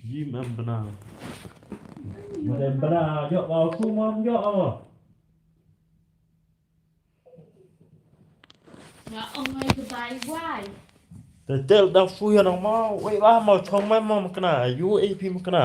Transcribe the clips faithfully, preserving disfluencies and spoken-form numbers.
Jim em bna. Em bna, ïoh ba u sum em ïoh. Nga ong ai ka bai wai. Te tel da fu ya nang mau, wei ba mau chong mai mau makna, yu A P makna.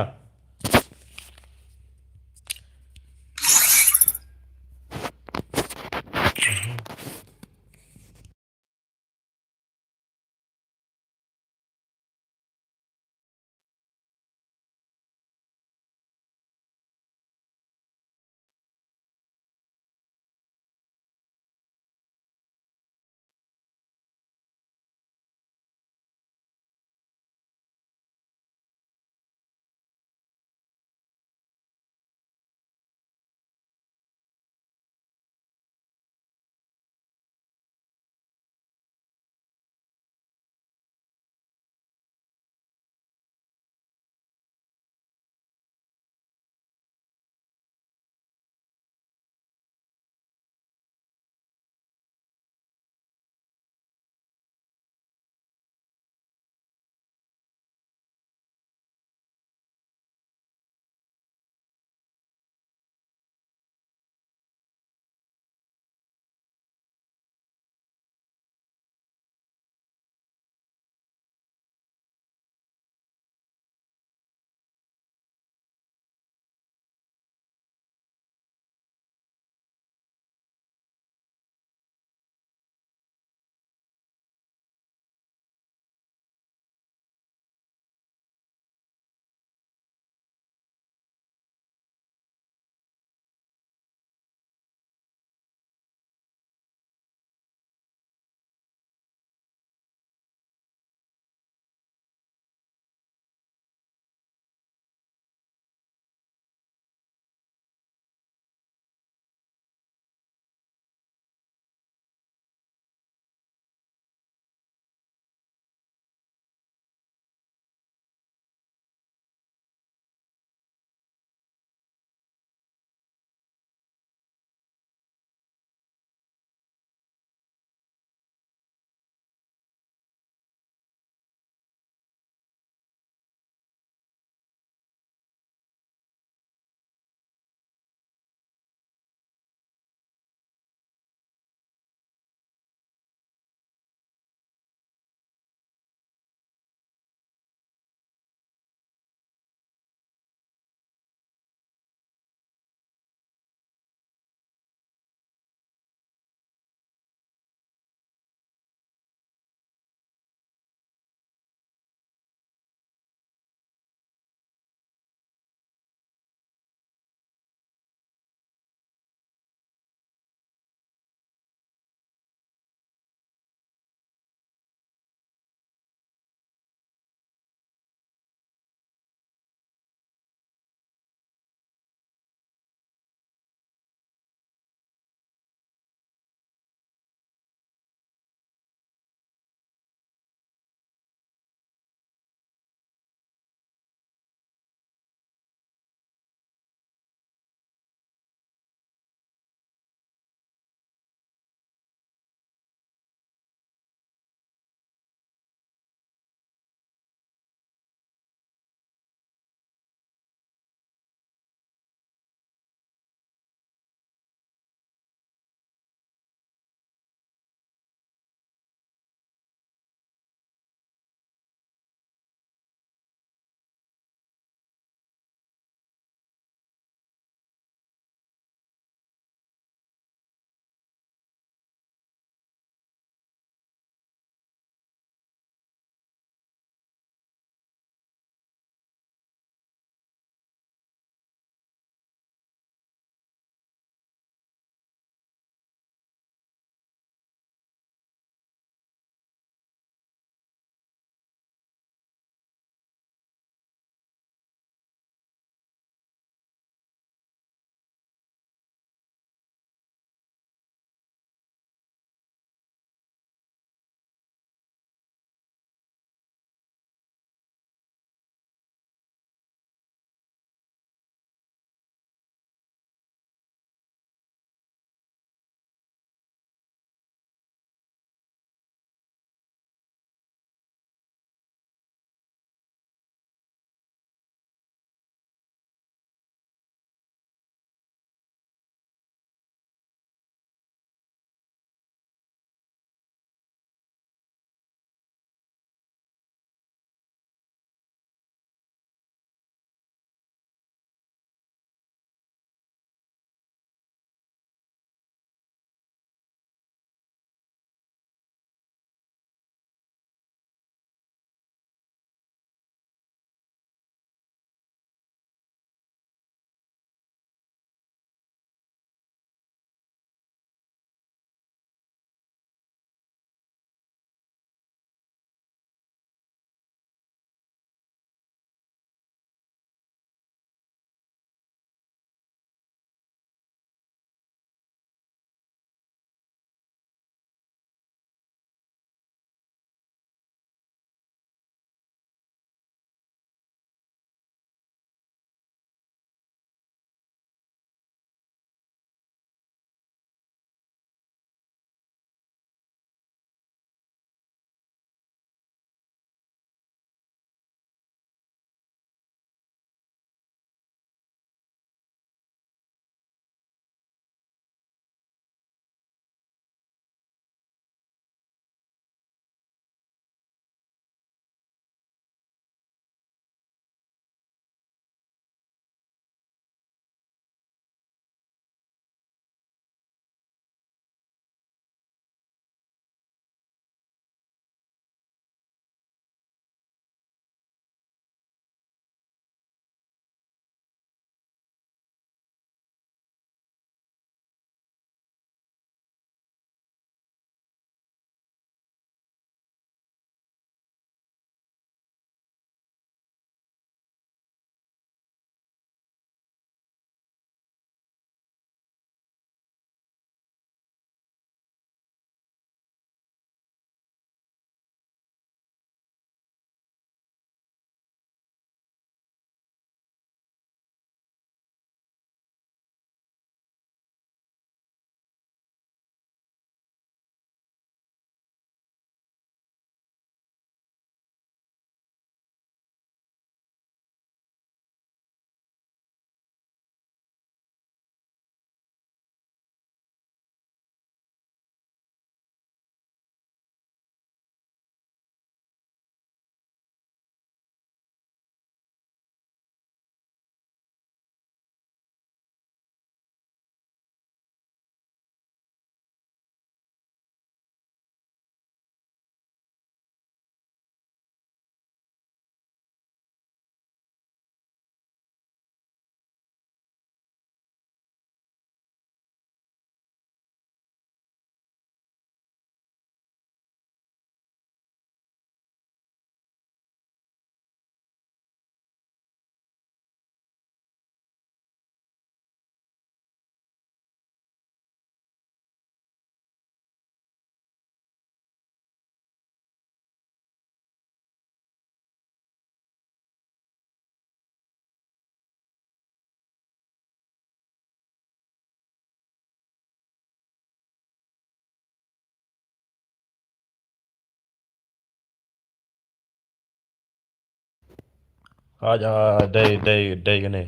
Hooid, ah, dei, dei, dei kane.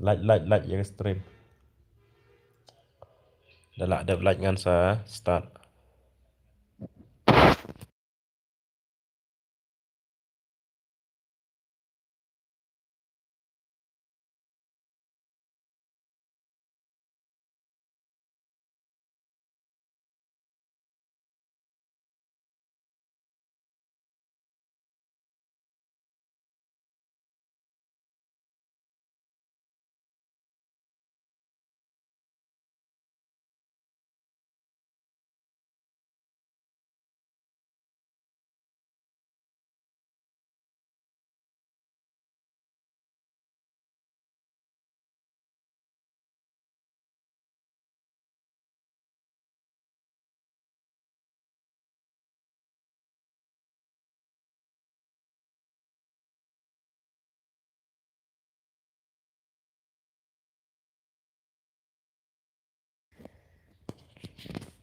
Like, like, like ïa ka stream. Da lah dep like ngan sa start.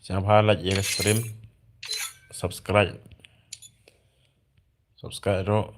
Sngewbha like ïa ka stream. Subscribe. Subscribe ruh.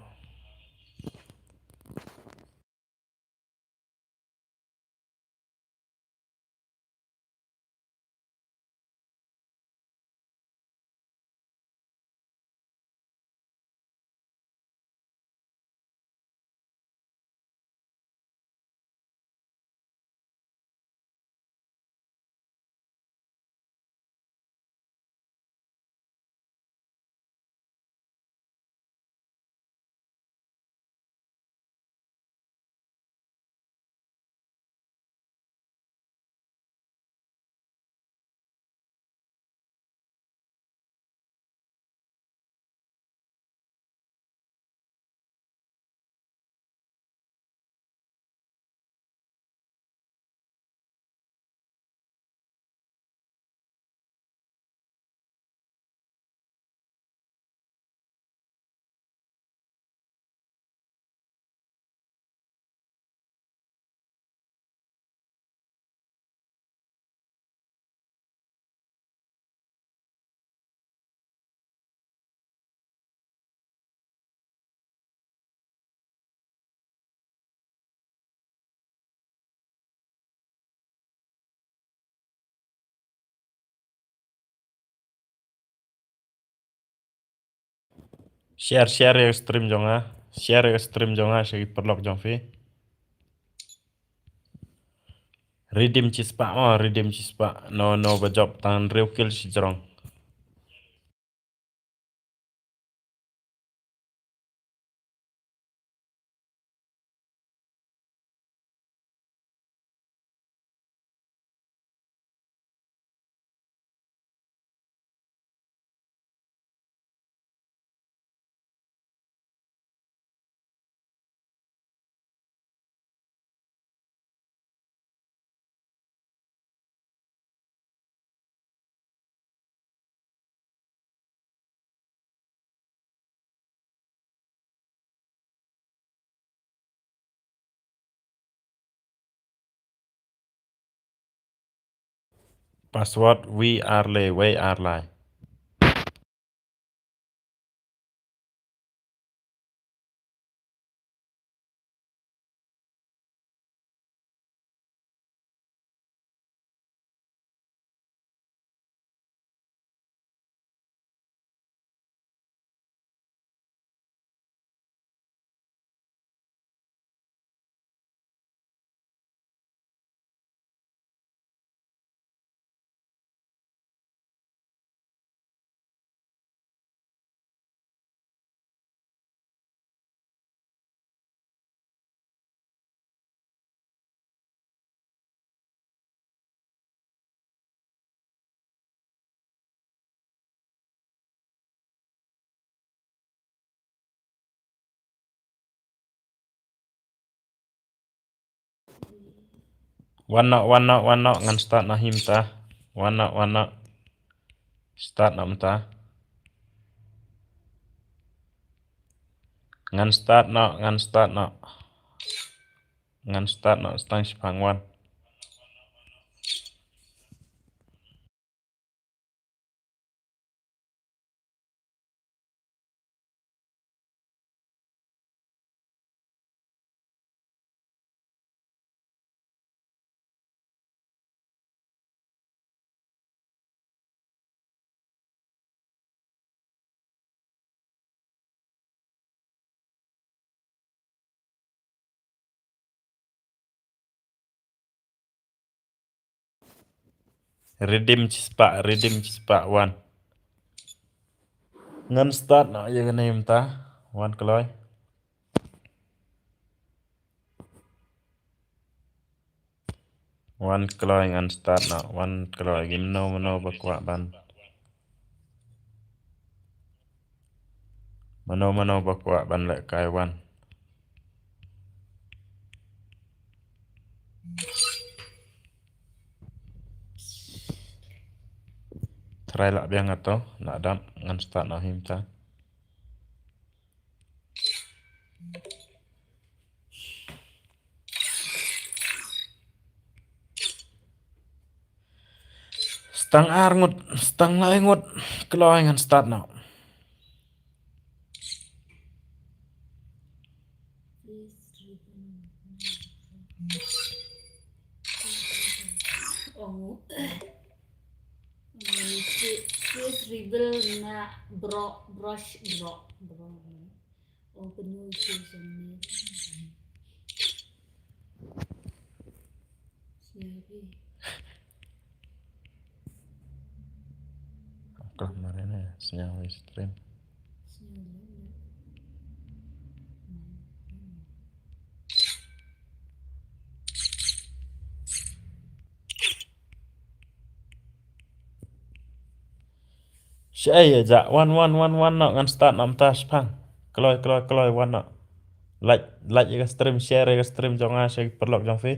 Share, share ïa ka stream jong nga. Share ïa ka stream jong nga sha ki paralok jong phi. Redeem chispah mo, redeem chispah. No, no ba jop tang hynriew kill shajrong. Password we are le, we are lai. Wan noh, wan noh, wan noh, ngan start noh hi mynta. Wan noh, wan noh. Start noh mynta. Ngan start noh, ngan start noh. Ngan start noh, tang shipang wan. Redeem chispah, redeem chispah wan. Ngan start noh ïa kane mynta. Wan kloi. Wan kloi ngan start noh, wan kloi, ki mano mano ba kwah ban. Mano mano ba kwah ban leh kai wan. Try lah biang ato, na dap ngan start noh hi mynta. Stang ar ngut, stang lai ngut, kloi ngan start noh. Oh. Please reveal na bro, brush, bro, bro. Oh, penuh tu sini. Siapa? Aku kemarin ya, senyawa stream. Senyawa. Shaei ïa ja, wan, wan, wan, wan noh, ngan start noh mynta shaphang. Kloi, kloi, kloi, wan noh. Like, like ïa ka stream, share ïa ka stream jong nga sha ki paralok jong phi.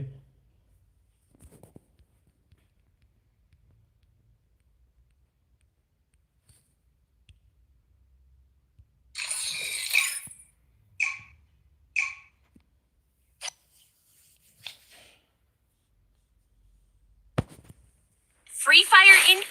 Free Fire in.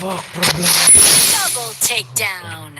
Double takedown.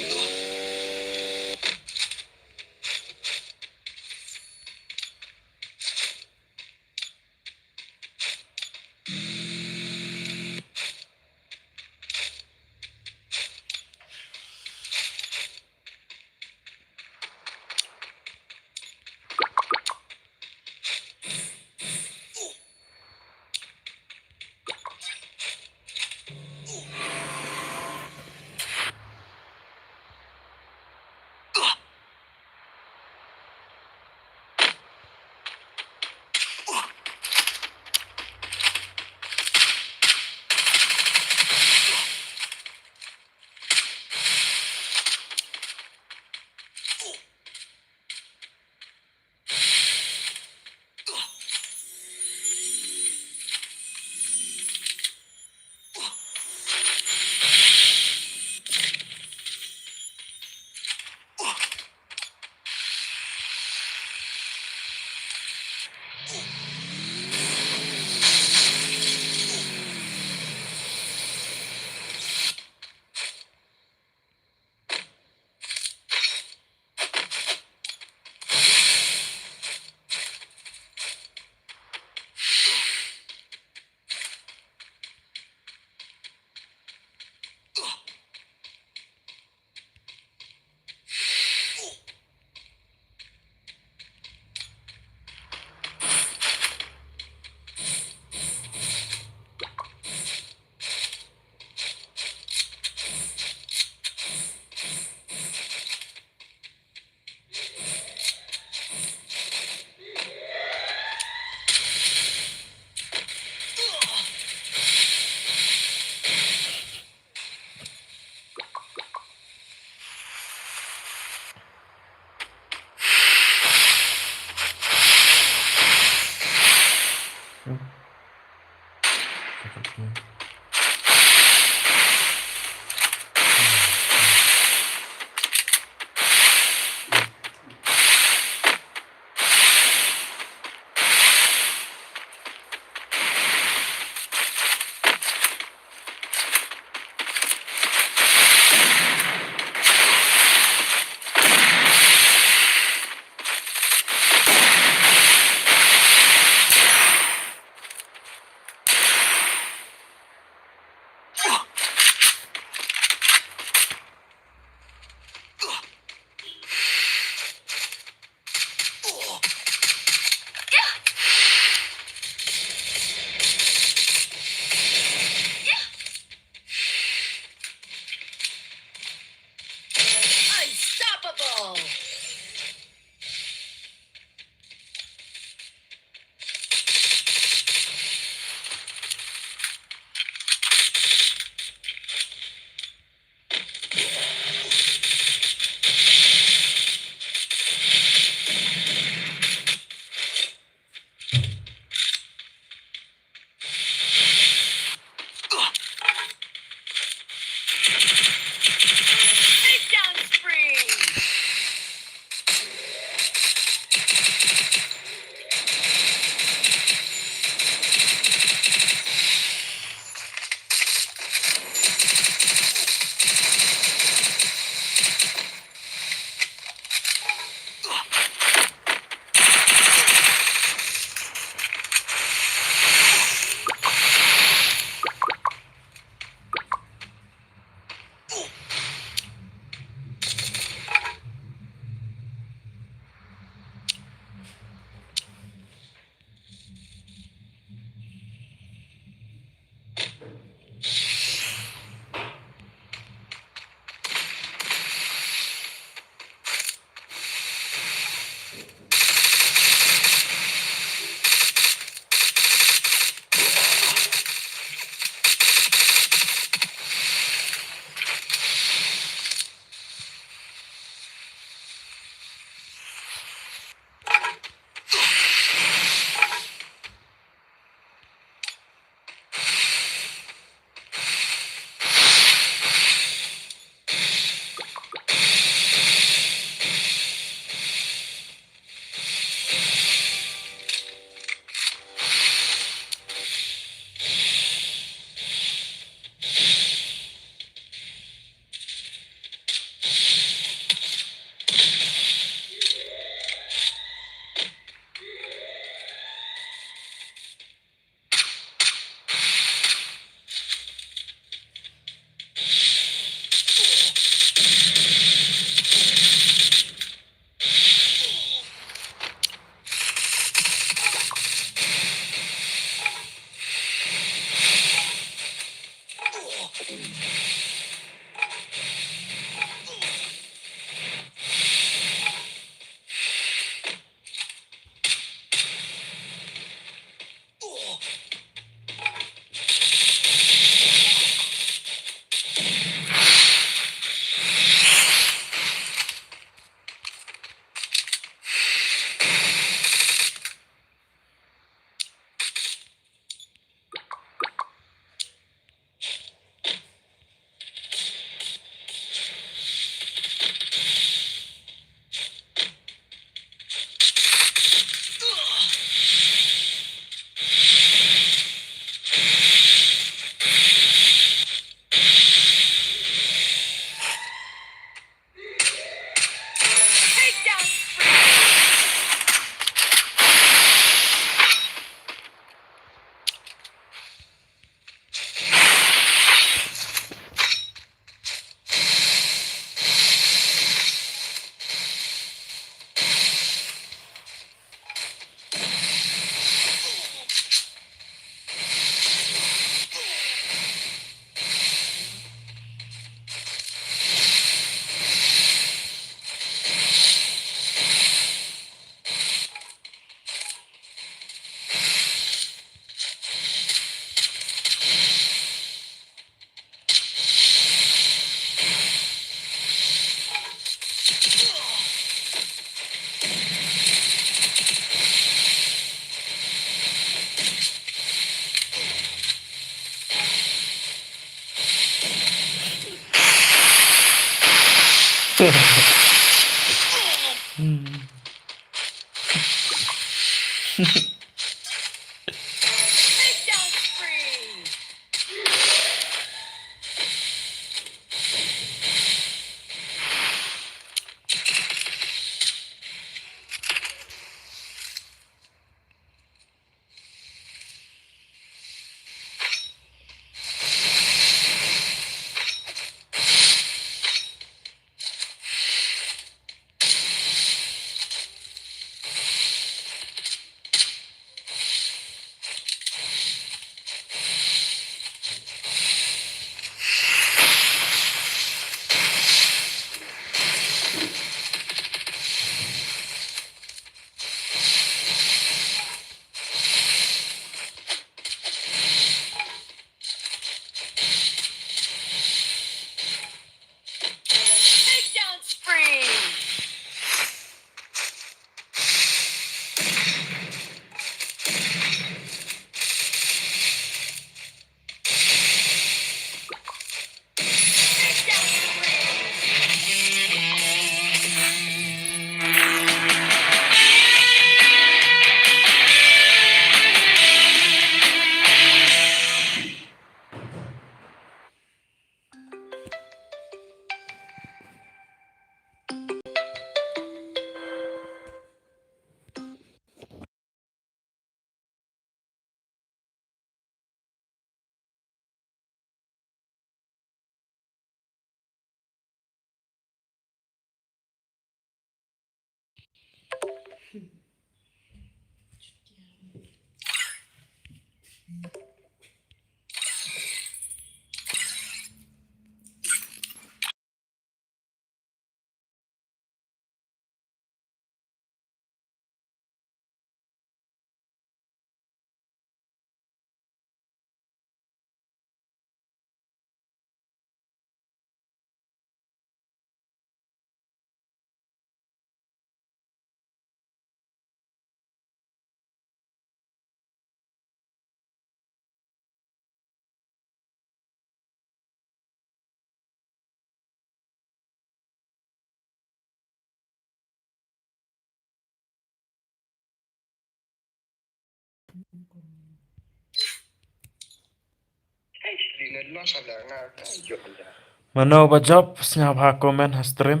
Mano ba jop sngewbha comment ha stream.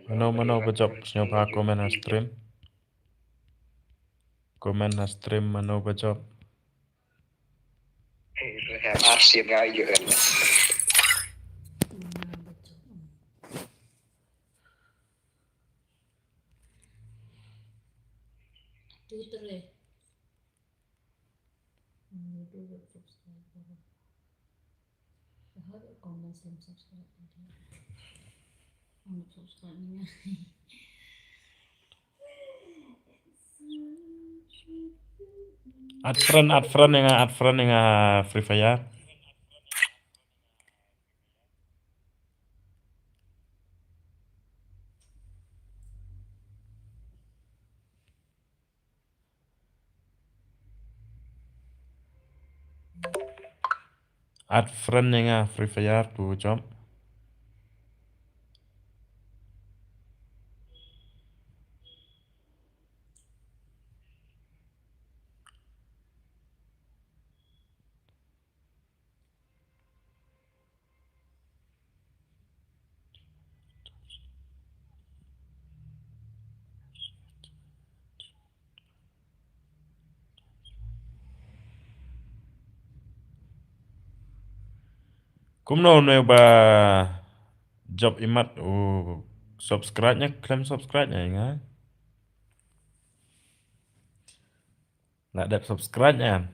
Mano, mano ba jop sngewbha comment ha stream. Comment ha stream mano ba jop. Two, three. Hmm, two, three. Comment, share, subscribe. Comment, subscribe ni. Add friend, add friend ïa nga, add friend ïa nga Free Fire. Add friend ïa nga Free Fire to jump. Kumno ne ba jop imat u subscribe nya, khlem subscribe nya nga. La dep subscribe nya.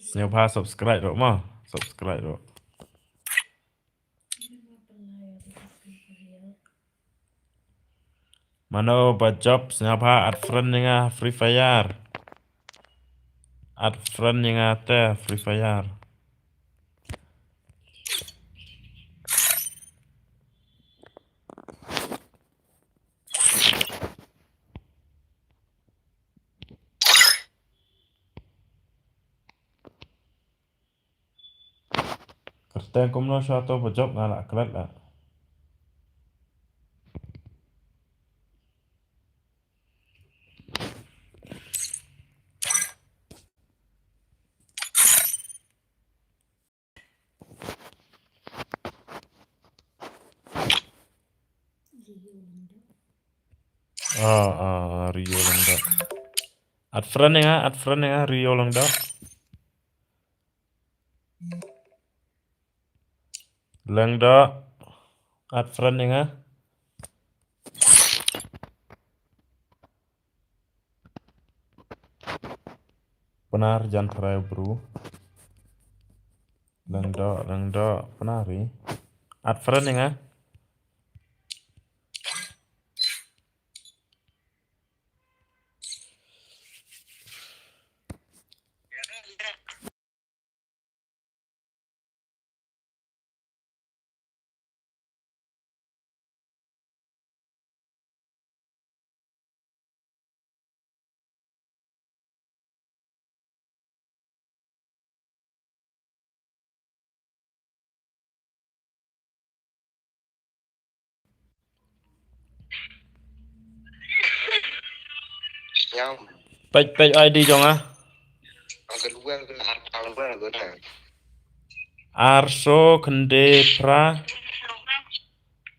Sngewbha subscribe ruh mo, subscribe ruh. Mano ba jop sngewbha add friend ïa nga Free Fire. Add friend ïa nga te Free Fire. Kyrteng kumno sha to ba jop nga la klet la. Ah, ah, Rio Langda. Add friend ïa nga, add friend ïa nga Rio Langda. Langda, add friend ïa nga. Pnar jan trai bru. Langda, Langda, pnar ri. Add friend ïa nga. Peit, peit I D jong nga. Arso khyndai phra,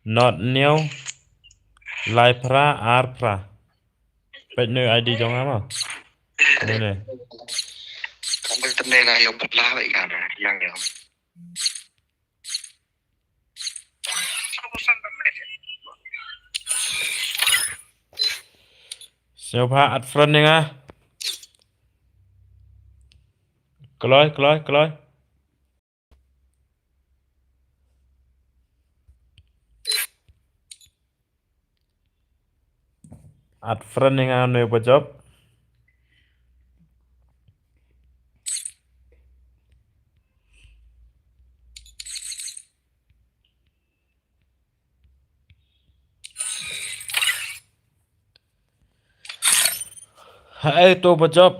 nod hynñiew, lai phra, ar phra. Peit ne I D jong nga mo. Ne ne. Sngewbha add friend ïa nga. Kloi, kloi, kloi. Add friend ïa nga ne ba jop. Haei to ba jop.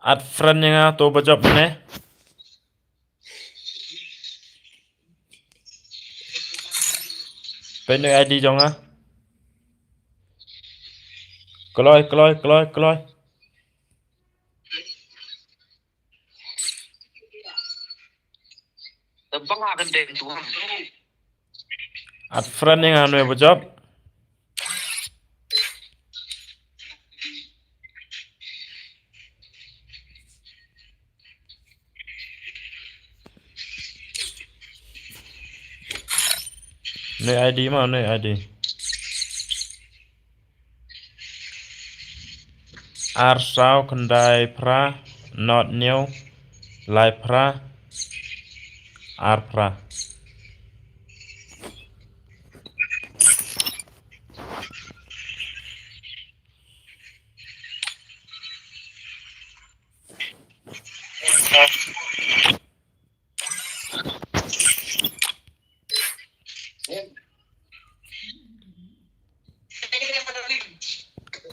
Add friend ïa nga, to ba jop ne. Pyndonkam I D jong nga. Kloi, kloi, kloi, kloi. Add friend ïa nga, nwe ba jop. Nwe I D ma, nwe I D. Ar saw khyndai phra, nod hynñiew, lai phra, ar phra.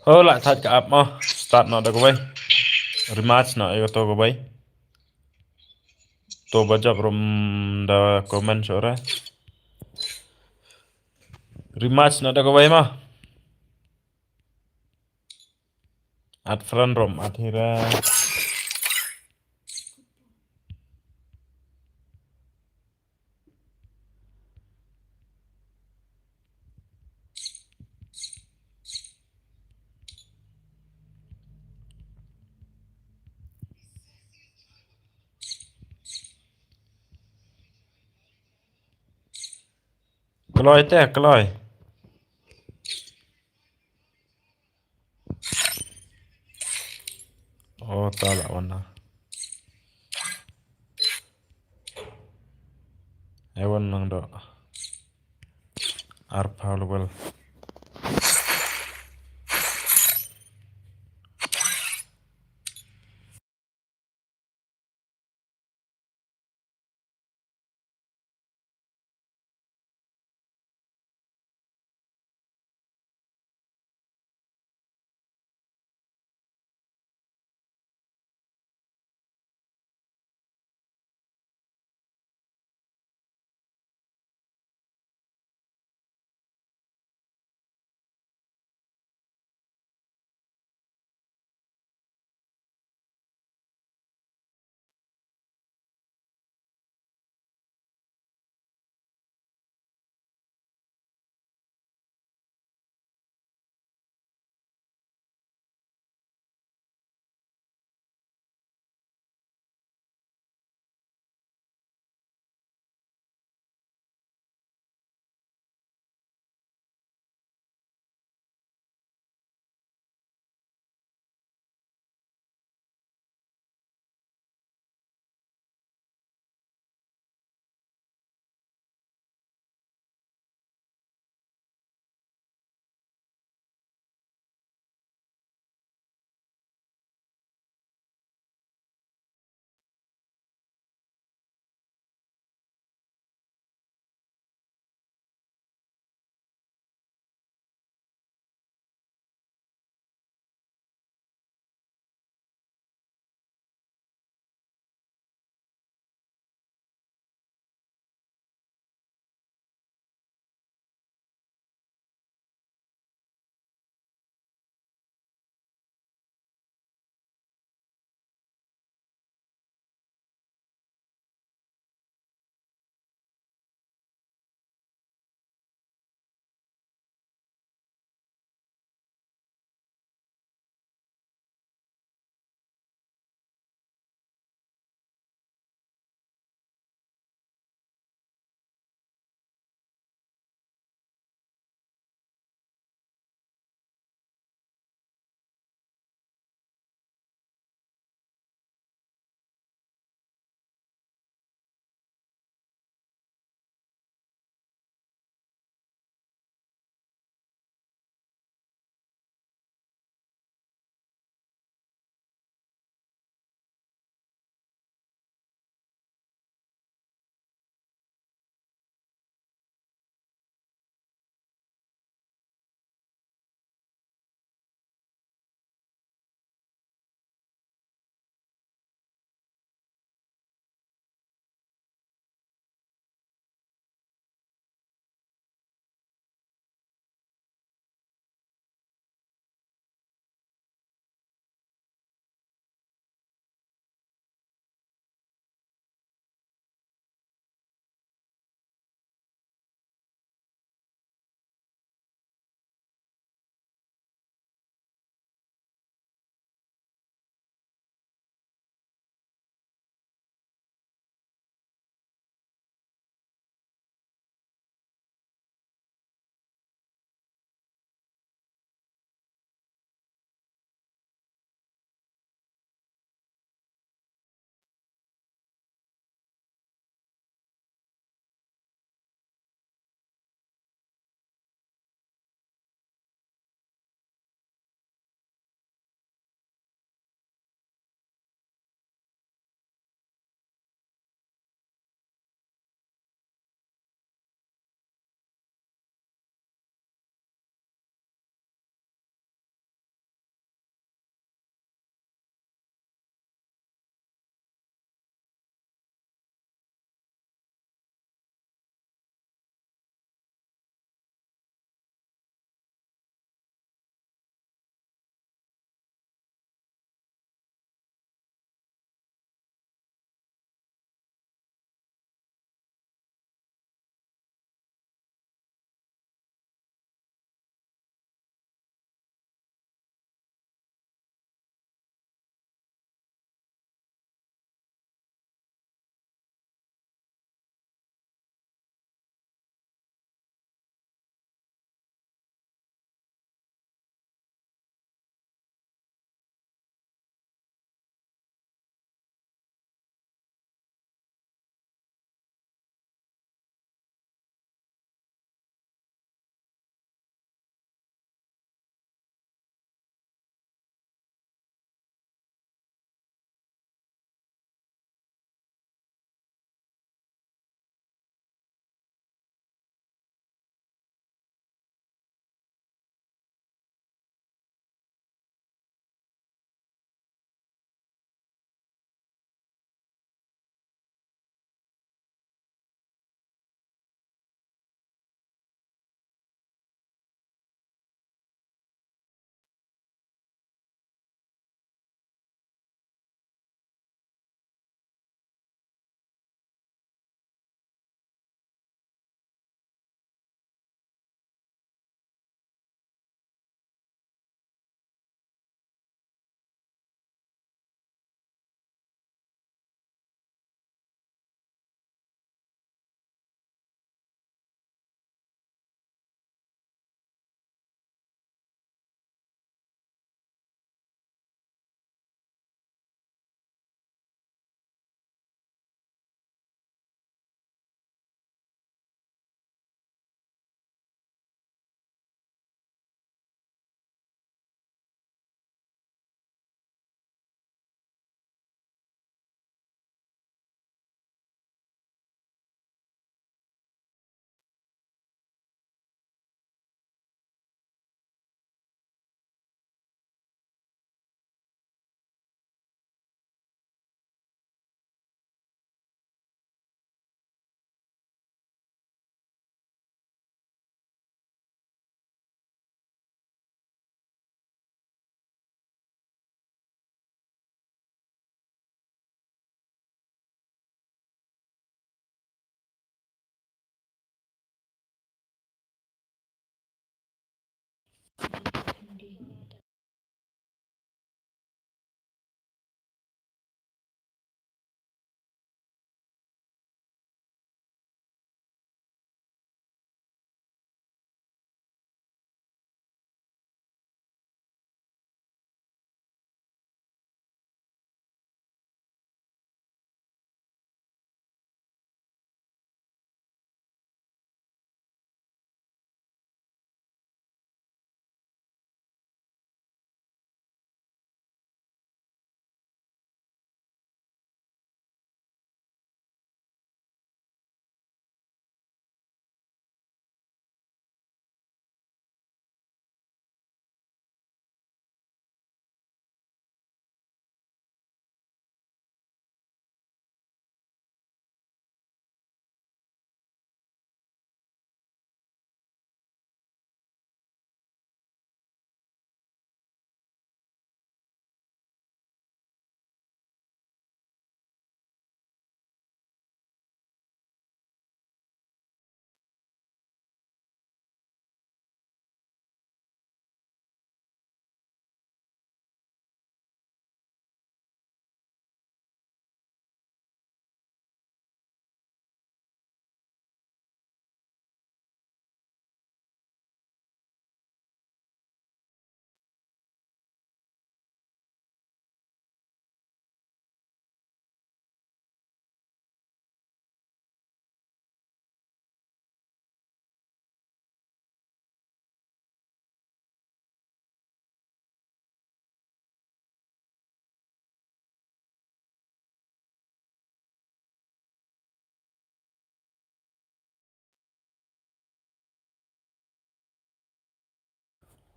Ho, la thait ka app mo. Start noh da kawei. Rematch noh ïa kato kawei. To ba jop ruh da comment shuh re. Rematch noh da kawei mo. Add friend ruh, add hi re. Kloi te, kloi. Oh, ta la wan na. Ai wan lang doh. Arphaw level.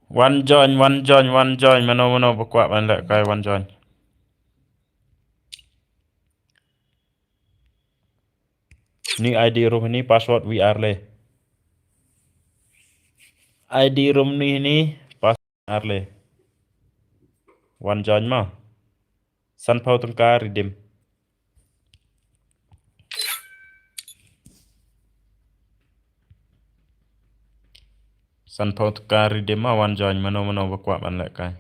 Wan join, wan join, wan join. Mano, mano ba kwah ban lehkai, wan join. Ni I D room ni password wi ar le. I D room ni ni password ar le. Wan join ma. Sanphew tyngka redeem. Sanphew tyngka redeem ma, wan join mano mano ba kwah ban lehkai.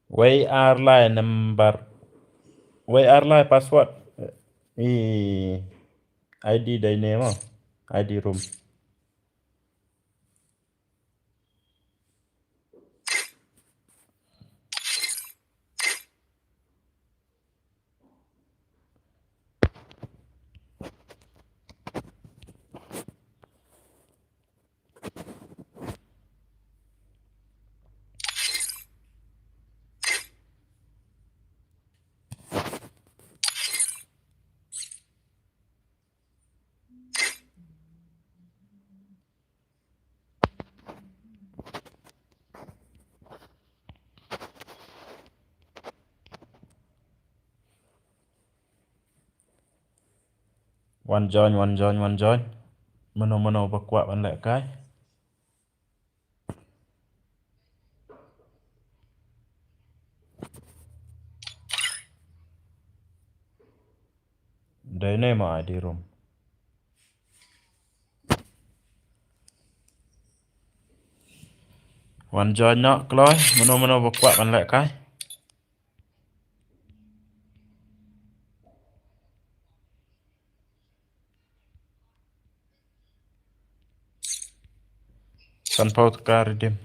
Wei ar lai number. Wei ar lai password. I, I D dei ne mo. I D room. Wan join, wan join, wan join. Mano mano ba kwah ban lehkai. Dei ne ma I D room. Wan join noh kloi, mano mano ba kwah ban lehkai. Sanphew tyngka redeem.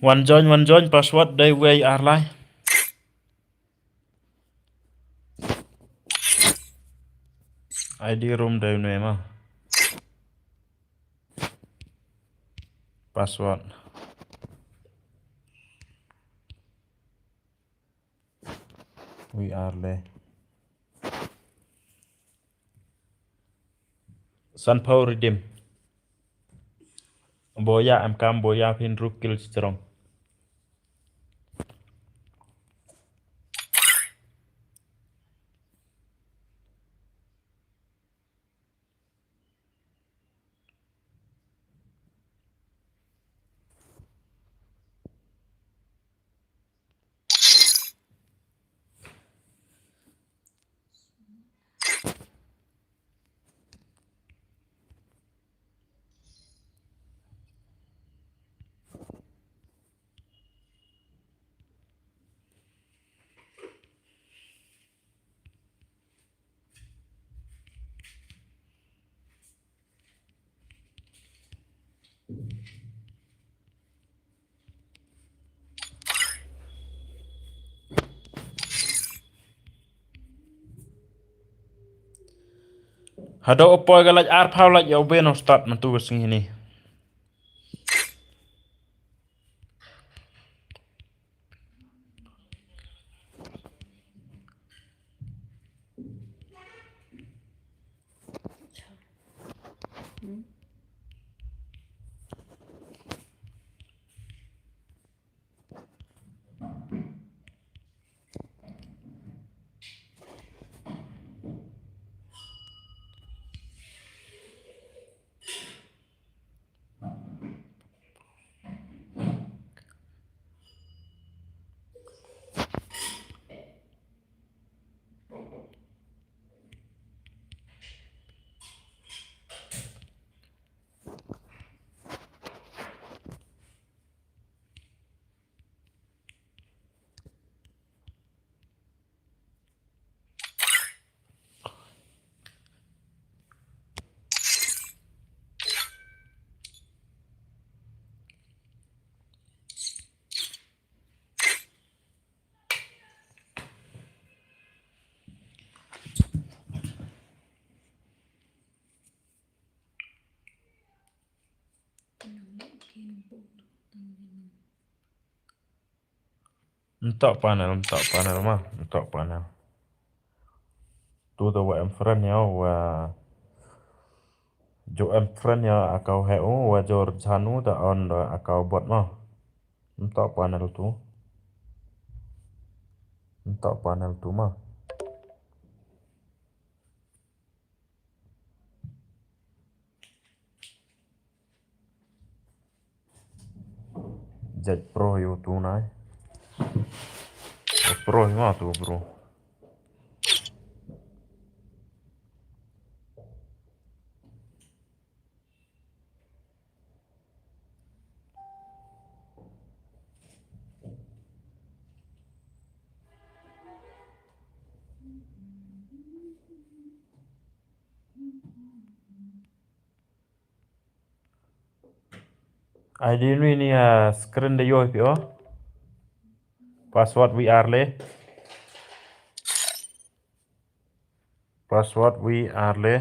Wan join, wan join, password dei wei ar lai. I D room dei wei ma. Password. We are le. Sanpau redeem. Boya em kam boya phin ruk kil strong. Haduh u poi ka lait arphew lait ïa u Ben u start mynta ka sngi ne. Mtok panel, mtok panel ma, mtok panel. Tu tu wa em friend ya, wa jo em friend ya akau he u, wa jor janu ta on da akau bot ma. Mtok panel tu. Mtok panel tu ma. Judge pro ïa utu nai. Pro hi ma tu bro. I D nwi ni, ah, screen da ïoh phi o. Password we are le. Password we are le.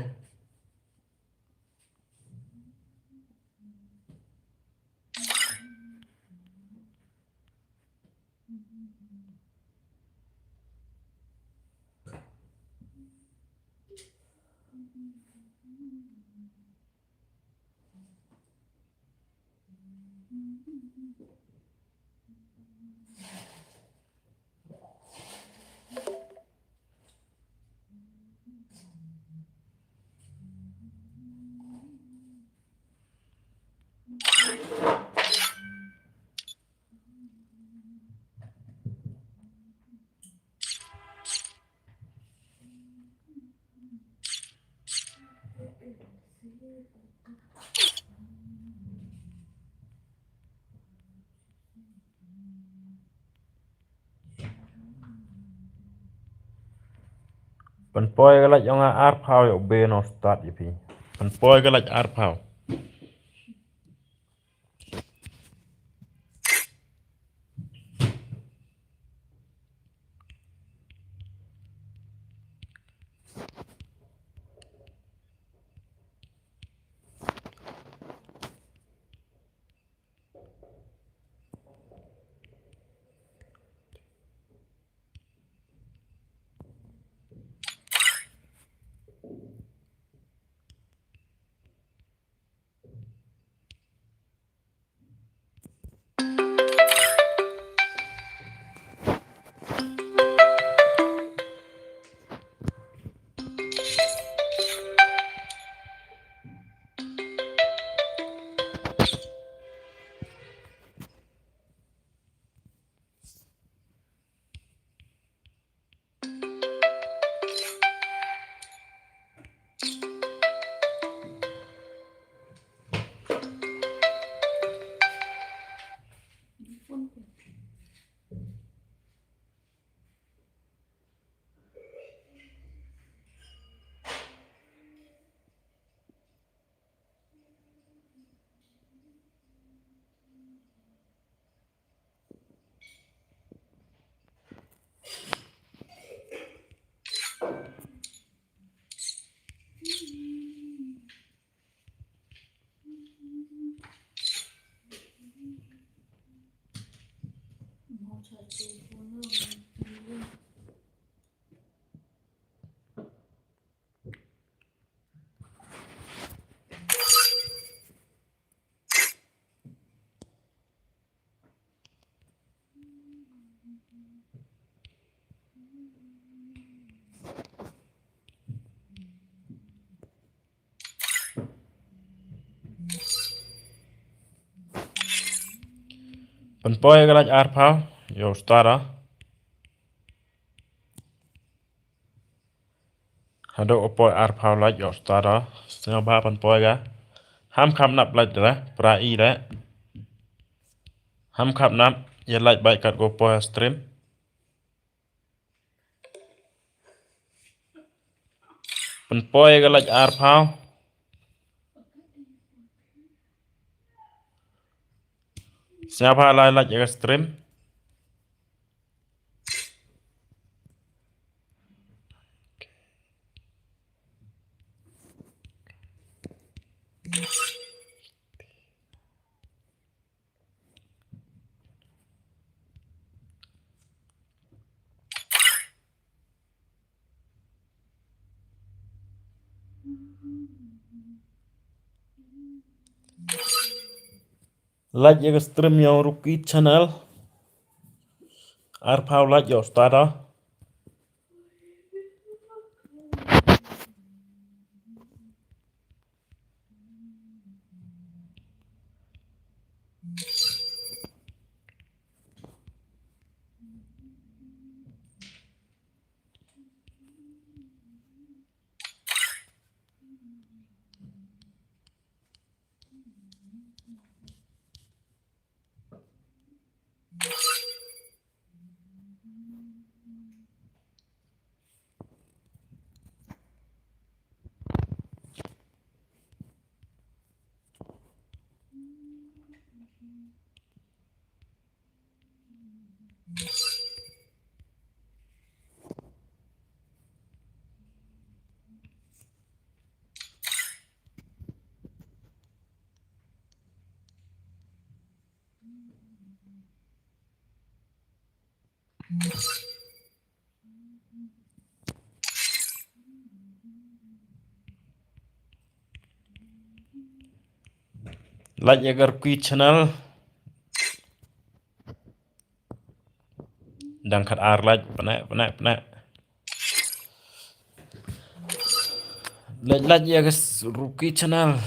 Pynpoi ka lait ong arphew ïa u Ben u start ïa phi. Pynpoi ka lait arphew. Pynpoi ka like arphaw, ïoh start. Haduh u poi arphaw like ïoh start. Sngewbha pynpoi ka. Ham kham nap like da, pra i da. Ham kham nap, ïa like bad kat ko poi stream. Pynpoi ka like arphaw. Sngewbha lai like ïa ka stream. Like ïa ka stream ïa u Ruki Channel. Arphaw like ïoh start. Like ïa ka Ruki Channel. Dang khat ar like, pyneh, pyneh, pyneh. Like, like ïa ka s-, Ruki Channel.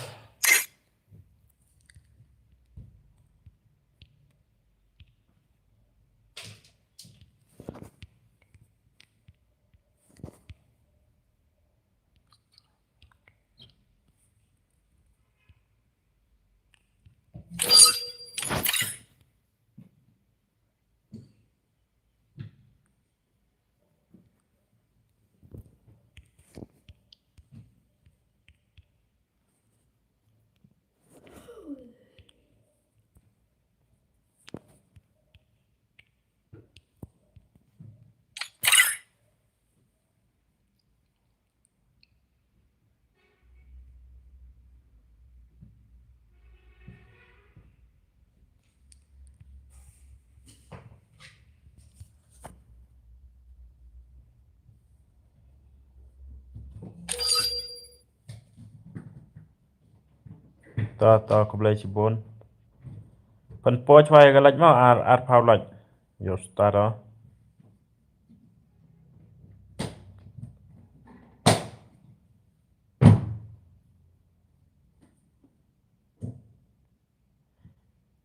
Ta, ta, khublei shibun. Pynpoi chwa ïa ka like mo, ar, arphaw like. Ïoh start.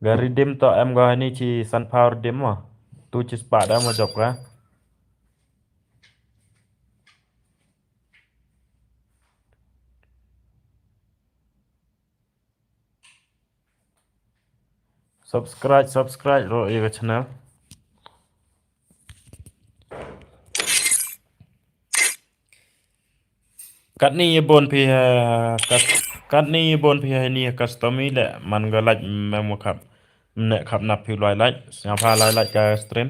Ka redeem to em ka hani chi sanphaw redeem mo. Tu chi spah da mo jop ka. Subscribe, subscribe ruh ïa ka channel. Katni ïa bun phi, eh, kat-, katni ïa bun phi, eh, ni custom i leh man ka like mem khap. Mne khap nap phi lai like. Sngap ha lai like ka stream.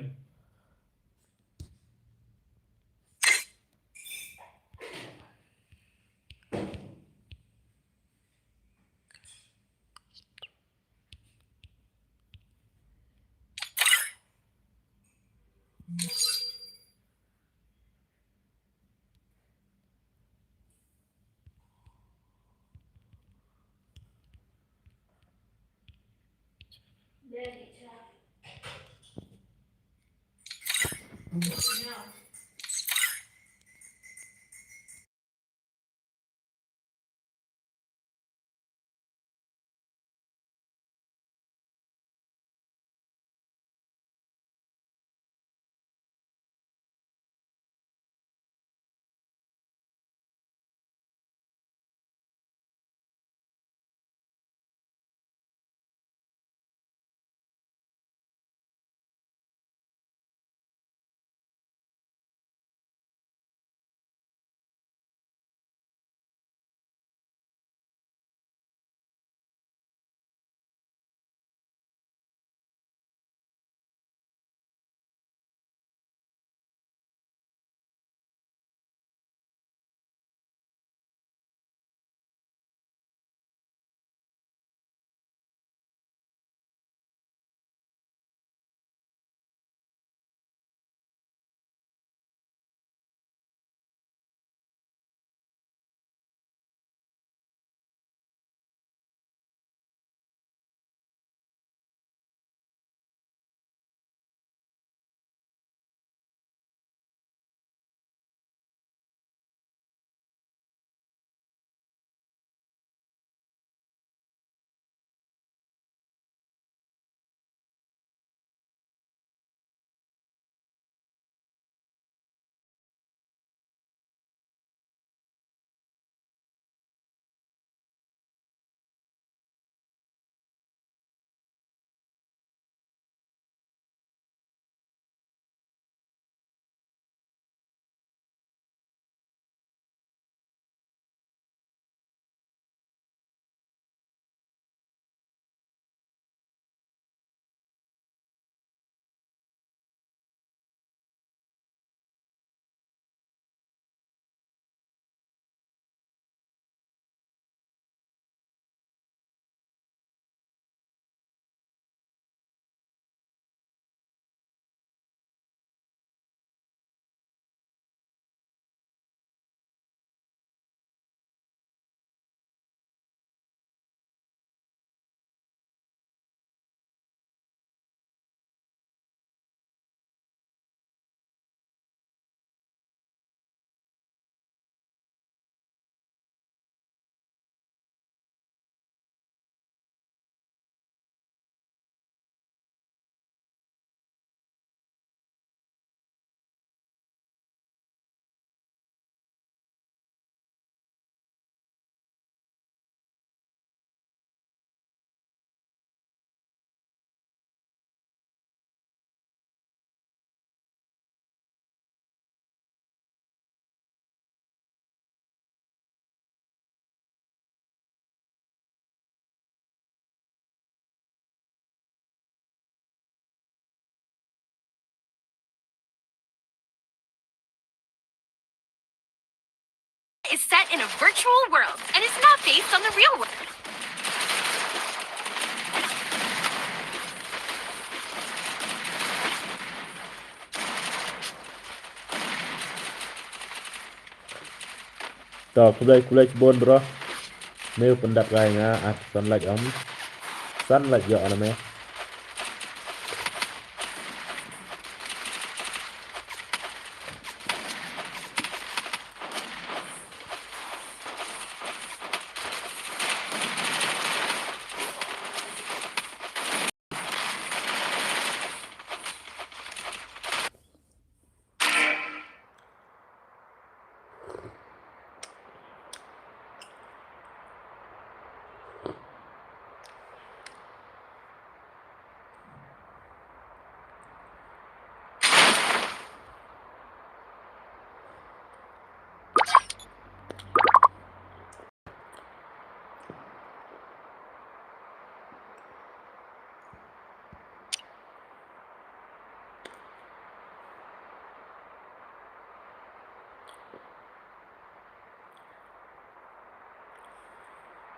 is set in a virtual world and is not based on the real world. To, khublei, khublei shibun, bro. Me u pyndap rai nga, ah, san like, um. San like ïoh na me.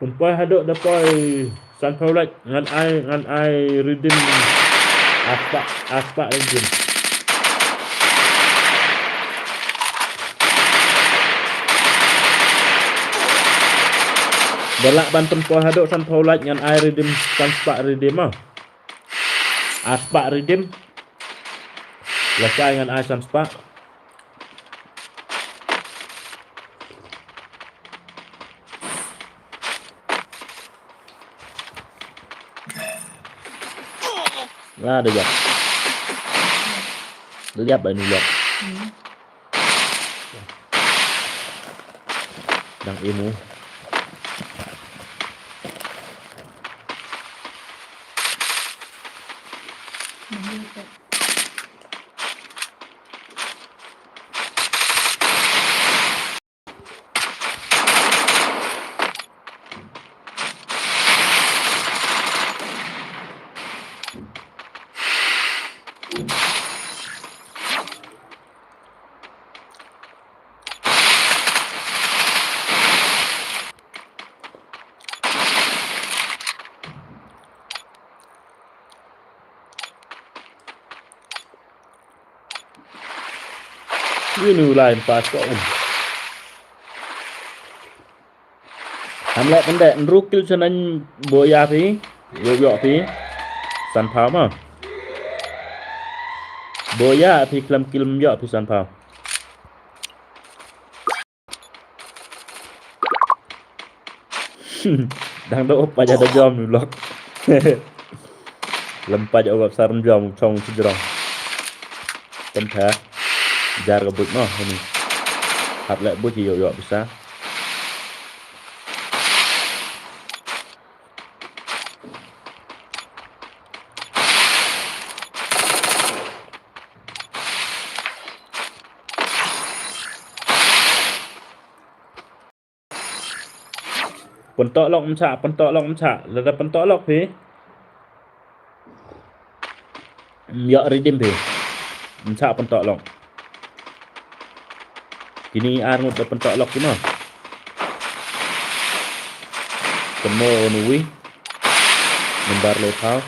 Pynpoi haduh da poi sanphew like, ngan ai, ngan ai redeem. Aspa, aspa redeem. Da lah ban pynpoi haduh sanphew like ngan ai redeem, sanspah redeem ah. Aspa redeem. Lashai ngan ai sanspah. Lah, dah jap. Dah jap, bai ni jap. Dang emo. Wi nu lai pas ko un. Ham leh pynde nru kill channel boya phi. Yo yo phi. Sanphew ma. Boya phi khlem kill yo phi sanphew. Dang da u pait da jom u lok. Lem pait u gap sar jom u chong u sijrong. Tem pha. Jar ka buit mo hani. Hap leh buit ïoh ïoh pisa. Pyntok lok mcha, pyntok lok mcha. Lada pyntok lok phi. Ym ïoh redeem phi. Mcha pyntok lok. Kini ar ngut da pyntok lok kino. Kynmo nuwi. Number le phaw.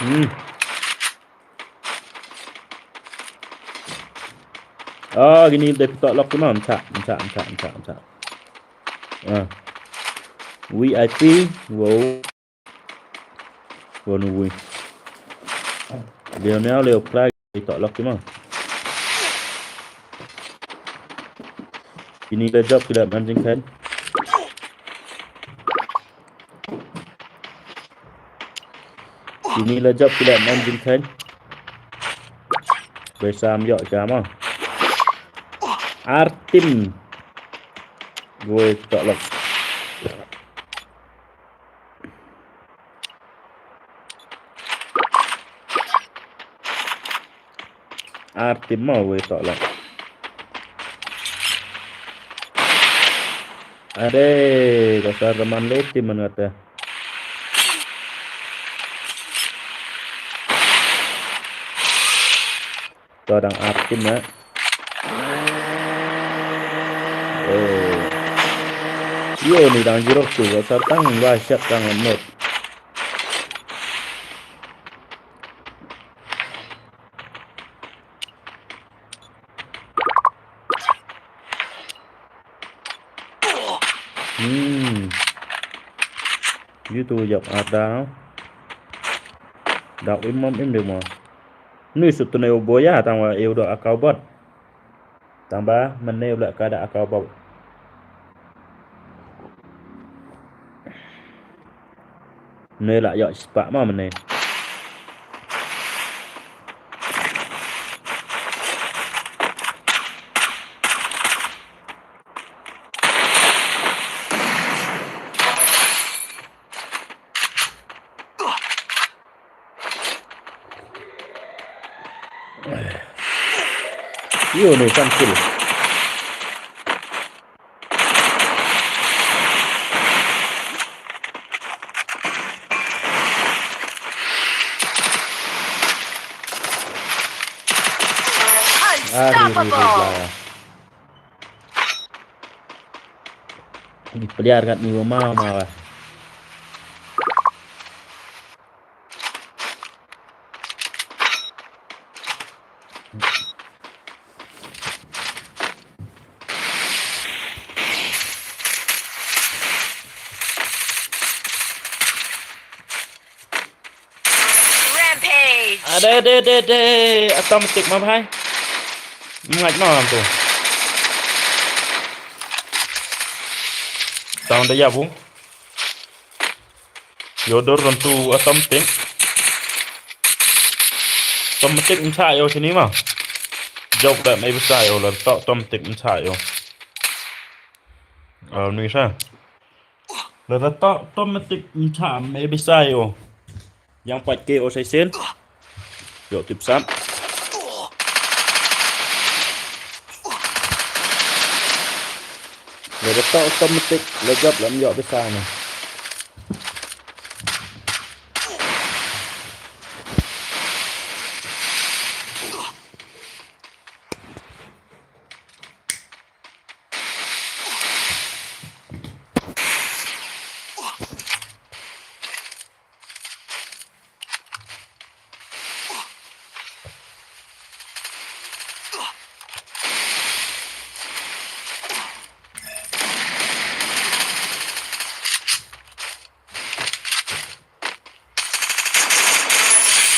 Hmm. Ah, kini dei pyntok lok tu ma, mcha, mcha, mcha, mcha, mcha. Ah. V I P, wow. Wow, nuwi. Leo neo, leo khlai, pyntok lok tu ma. Kini la jop ki la man jingkhein. Kini la jop ki la man jingkhein. Bai sam ïoh ka ma. Ar tim. Woi, tok lok. Ar tim mo woi, tok lok. Ade, ka sar man le tim man kata. To dang ar tim na. Oh. Yo ni dang zero two, ka sar tang ba shot tang lamot. Hmm. Yu tu jop ada. Dak imam im de mo. Ni sut tu ne u boya tang wa eu do akau bot. Tang ba mane u la ka da akau bot. Ne la yok spah ma mane. Yo ne san kill. Ari ri ri bla. Di player kat ni ma ma wa. Rampage. Ade, de, de, de. Atam tik ma bhai. Ngat ma tu. Tang da ya bu. Yo dor rantu atom tik. Tom tik msa yo sini ma. Jok da mai bsa yo la tok tom tik msa yo. Al nui sa. La tok tom tik msa mai bsa yo. Yang pat ke o sai sen. Yo tip sap. Le da tok automatic le jop lam yo bisa na.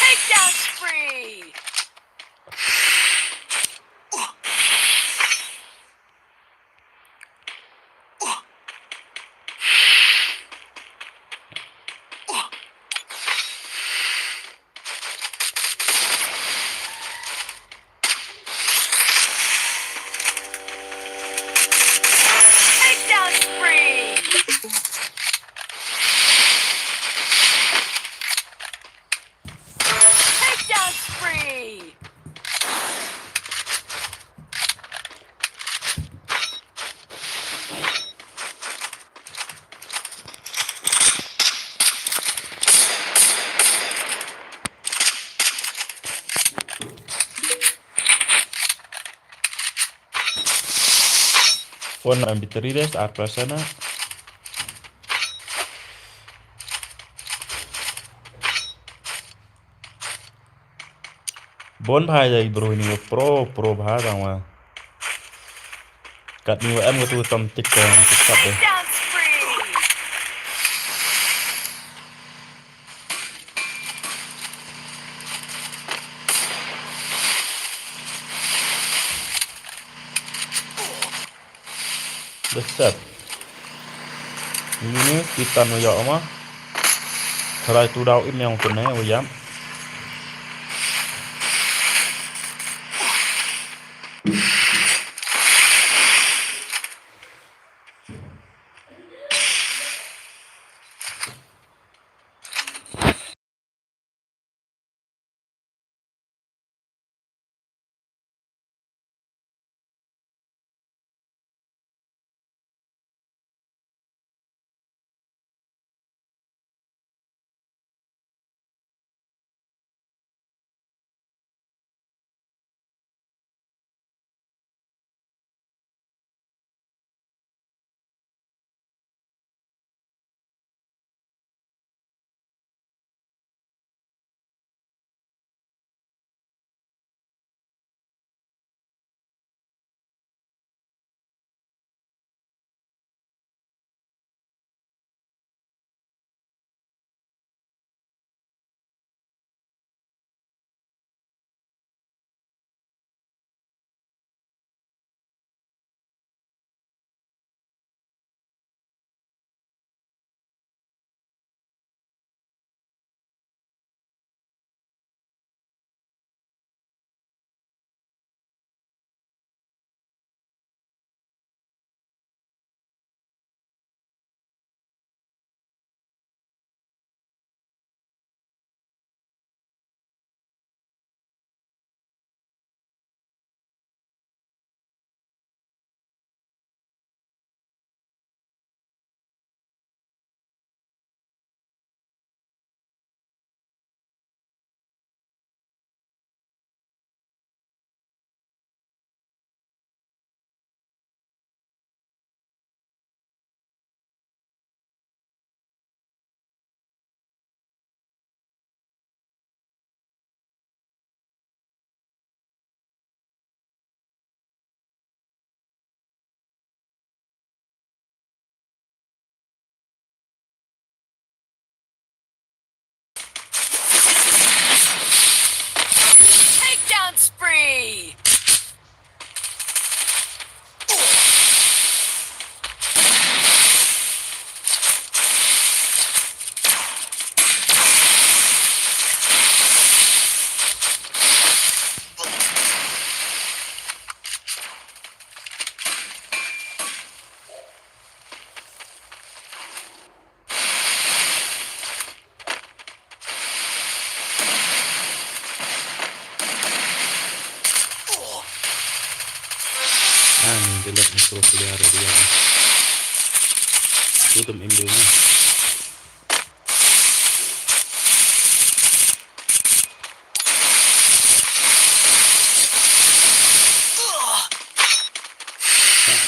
Takedown spree. Takedown spree. Takedown spree. Phone na M P three des, ar persen na. Bon bha ïa i bro ini, pro, pro bha tang wa. Kat ni wa em katu tom tik ka, tik kat eh. Deset. Ini ni kita nu yok ma. Try tu dau im yang tu ne u yam. Pro player area. Tu tu em deu na.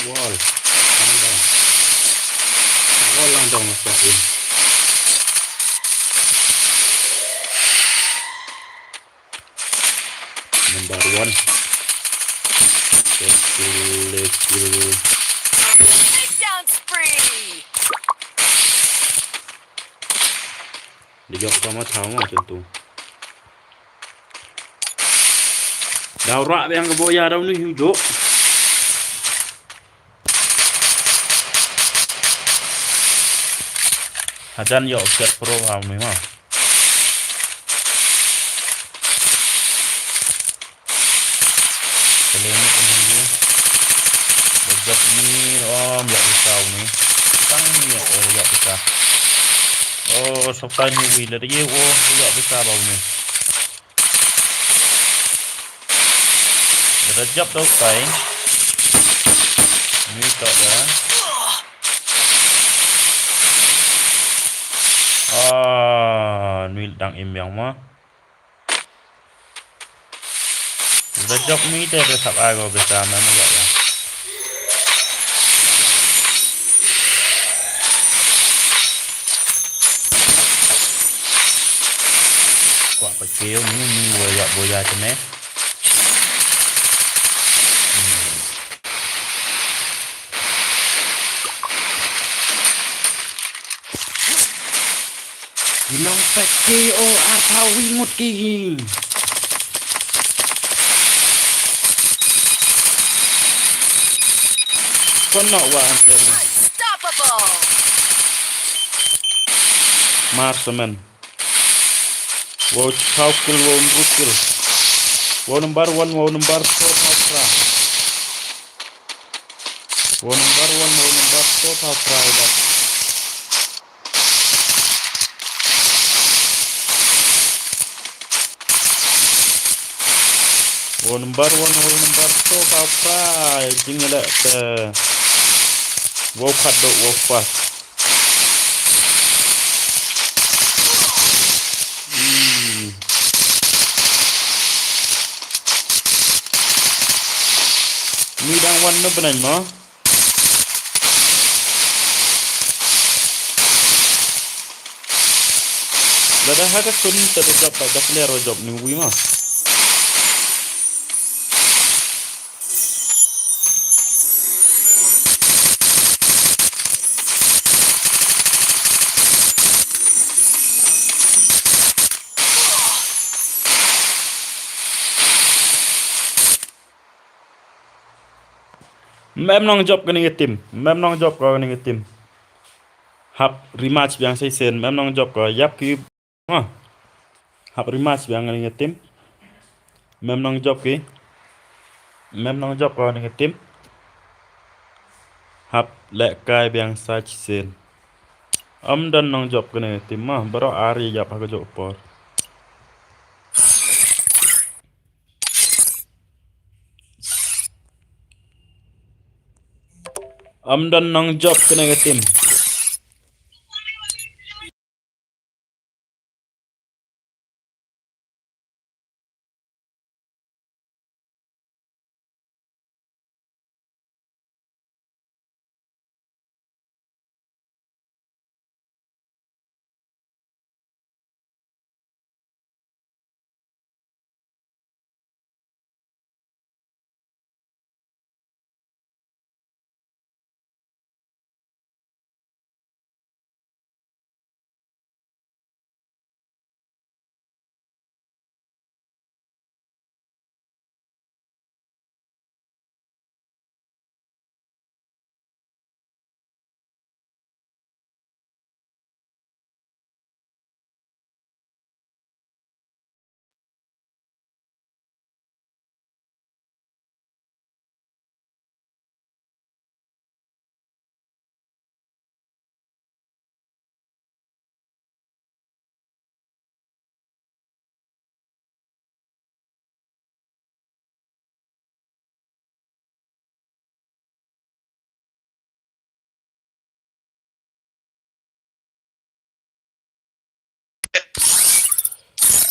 Wall. Lang dong. Wall lang dong sa in. Number one. Let's kill, let's kill. Takedown spree. Di jok sama sama macam tu. Dau rak biang ke boya dau ni hiu jok. Hajan yok set pro ha ni ma. Kali ni ni. Bejat ni om yak pisau ni. Tang ni oh yak pisau. Oh, sampai ni wi lagi oh yak pisau bau ni. Dah jap tau kai. Ni tak dah. Ah, ni dang im yang ma. Dah jap ni te dah sap ai ko besa na ma ya. Kwah pakai ni ni wa ya boya tene. Hmm. Ki nongpeit ki o arphaw wi ngut ki. Kon nok wa anter. Unstoppable. Marksman. Wow, phaw kill, wow, hynriew kill. Wow number one, wow number two, phaw phra. Wow number one, wow number two, phaw phra. Wow number one, wow number two, phaw phra. Jing le te. Wow khat do, wow pas. Hmm. Ni dang wan na benai ma. Lada ha ka sun te da jop ba da clear wa jop ni wi ma. Mem nong jop kane ka team. Mem nong jop kane ka team. Hap rematch biang sa shisien. Mem nong jop ka yap ki. Ha. Hap rematch biang kane ka team. Mem nong jop ki. Mem nong jop kane ka team. Hap leh kai biang sa shisien. Ym don nong jop kane ka team ma. Baroh ar yap ha ka jop por. Ym don nong jop kane ka team.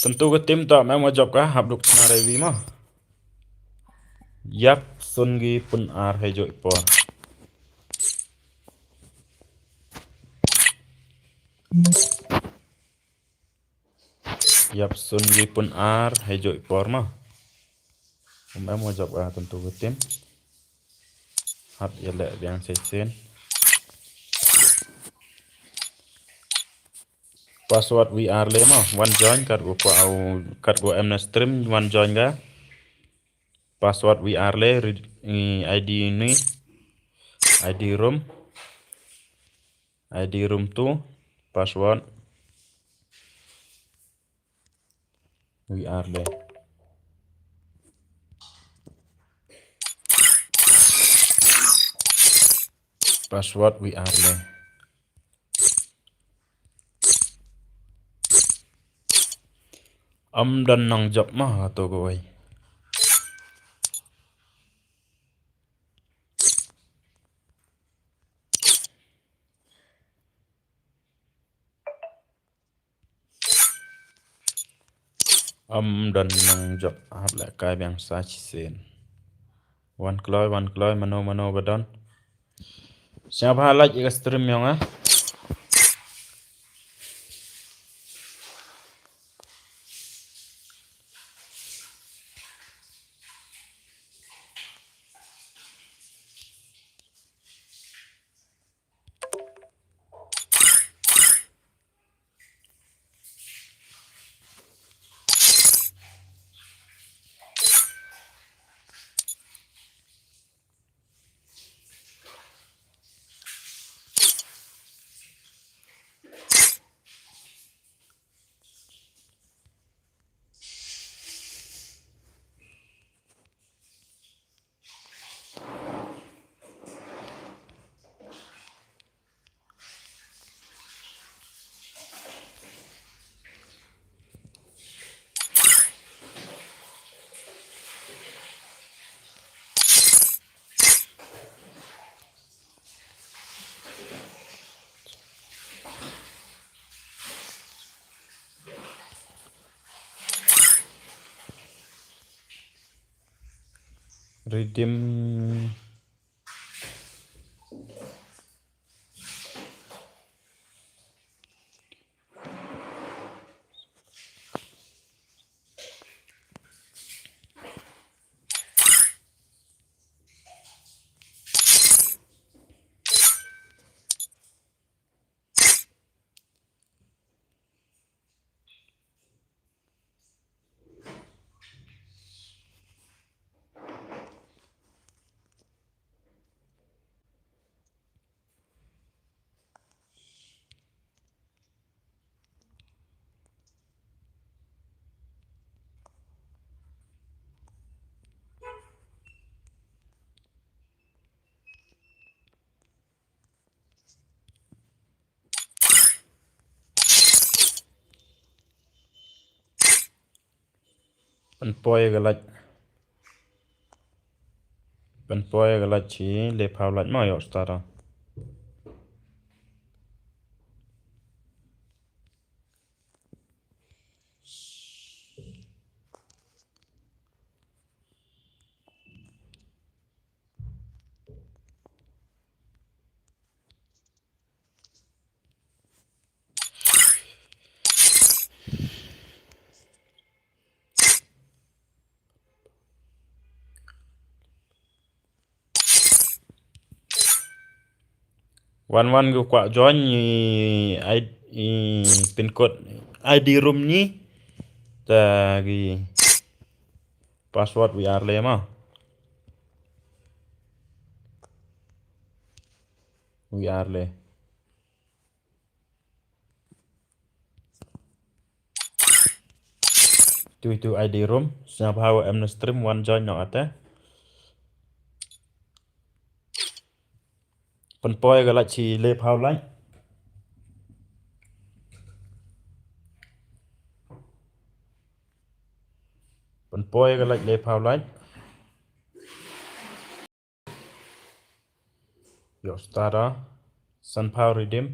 Tyntu ka team ta, mem wa jop ka, hap duk chna revi mo. Yap sun gi pun ar hei joi por. Yap sun gi pun ar hei joi por mo. Mem wa jop ka, tyntu ka team. Hap ïaleh biang shisien. Password V R le mo, wan join, kat gu pa au, kat gu em na stream, wan join ka. Password V R le, re-, i, I D ni, I D room, I D room two, password V R le. Password V R le. Ym don nang jop ma ha to kawei. Ym don nang jop, hap leh kai biang sa shisien. Wan kloi, wan kloi, mano mano ba don. Sngewbha like ïa ka stream jong nga. Redeem. Pynpoi ka light. Pynpoi ka light shi le phaw light ma ïoh start. Wan wan gu kwah join i, i, i pin code I D room ni. Ta gi password V R le ma. V R le. Tu tu I D room, sngewbha wa em na stream wan join noh ate. Pynpoi ka light shi le phaw light. Pynpoi ka light le phaw light. Ïoh start. San phaw redeem.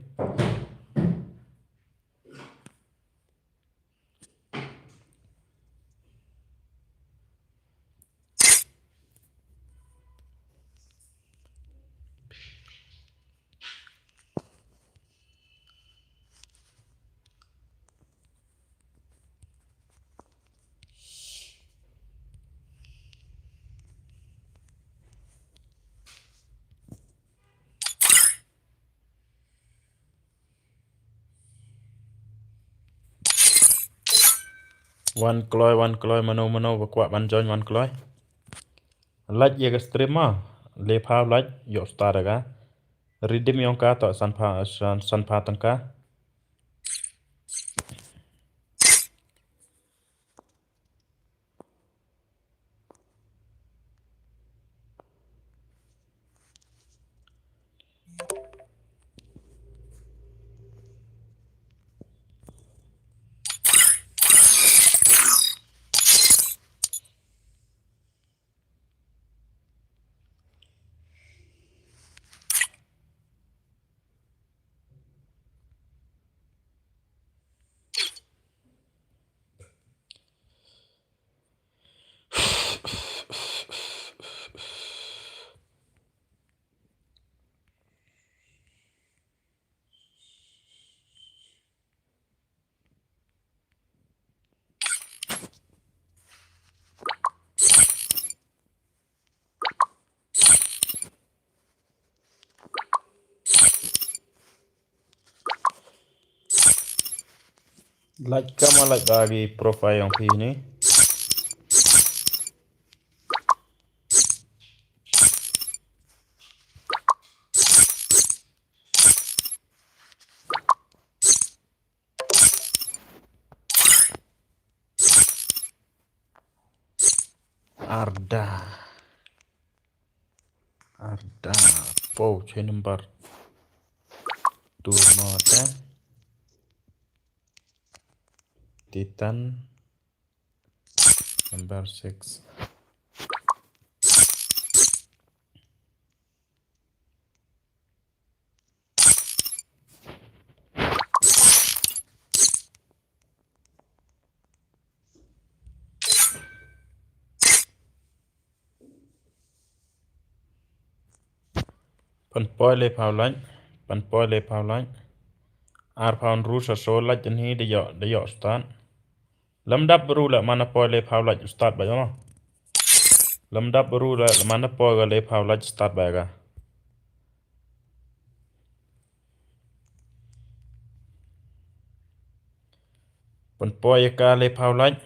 Wan kloi, wan kloi, mano, mano ba kwah ban join, wan kloi. Like ïa ka stream ma. Lephaw like, ïoh start ïa ka. Redeem ïong ka to san pha, san, san pha tyngka. Like ka ma like ba ki profile ïong phi ni. Arda. Arda. Pou, chai number. Two not, eh? Titan. Number six. Pynpoi lephaw like, pynpoi lephaw like. Arphaw hynriew sa shu like jin hi da ïoh, da ïoh start. Lymdap bru la mana poi lephaw like start ba ïoh. Lymdap bru la mana poi ka lephaw like start ba ka. Pynpoi ïa ka lephaw like.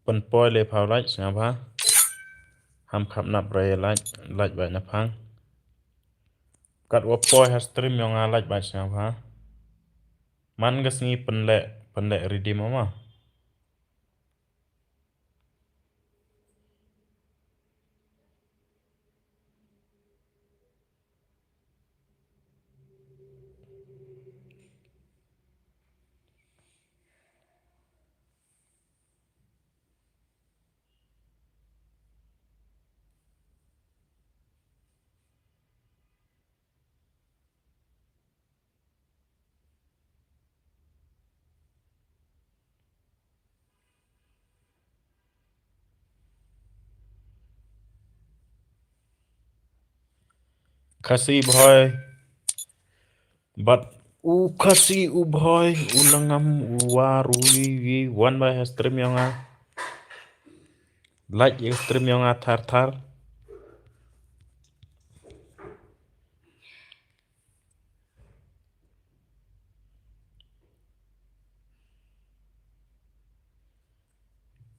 Pynpoi lephaw like sngewbha. Ham khap nap re like, like bha na phang. Katwa poi ha stream ïong nga like bha sngewbha. Man ka sngi pynleh, pynleh redeem ma. Khasi bhoi. But u Khasi u bhoi, u Langam, u War, u wi wi, wan bha ha stream ïong nga. Like ïa stream ïong nga thar thar.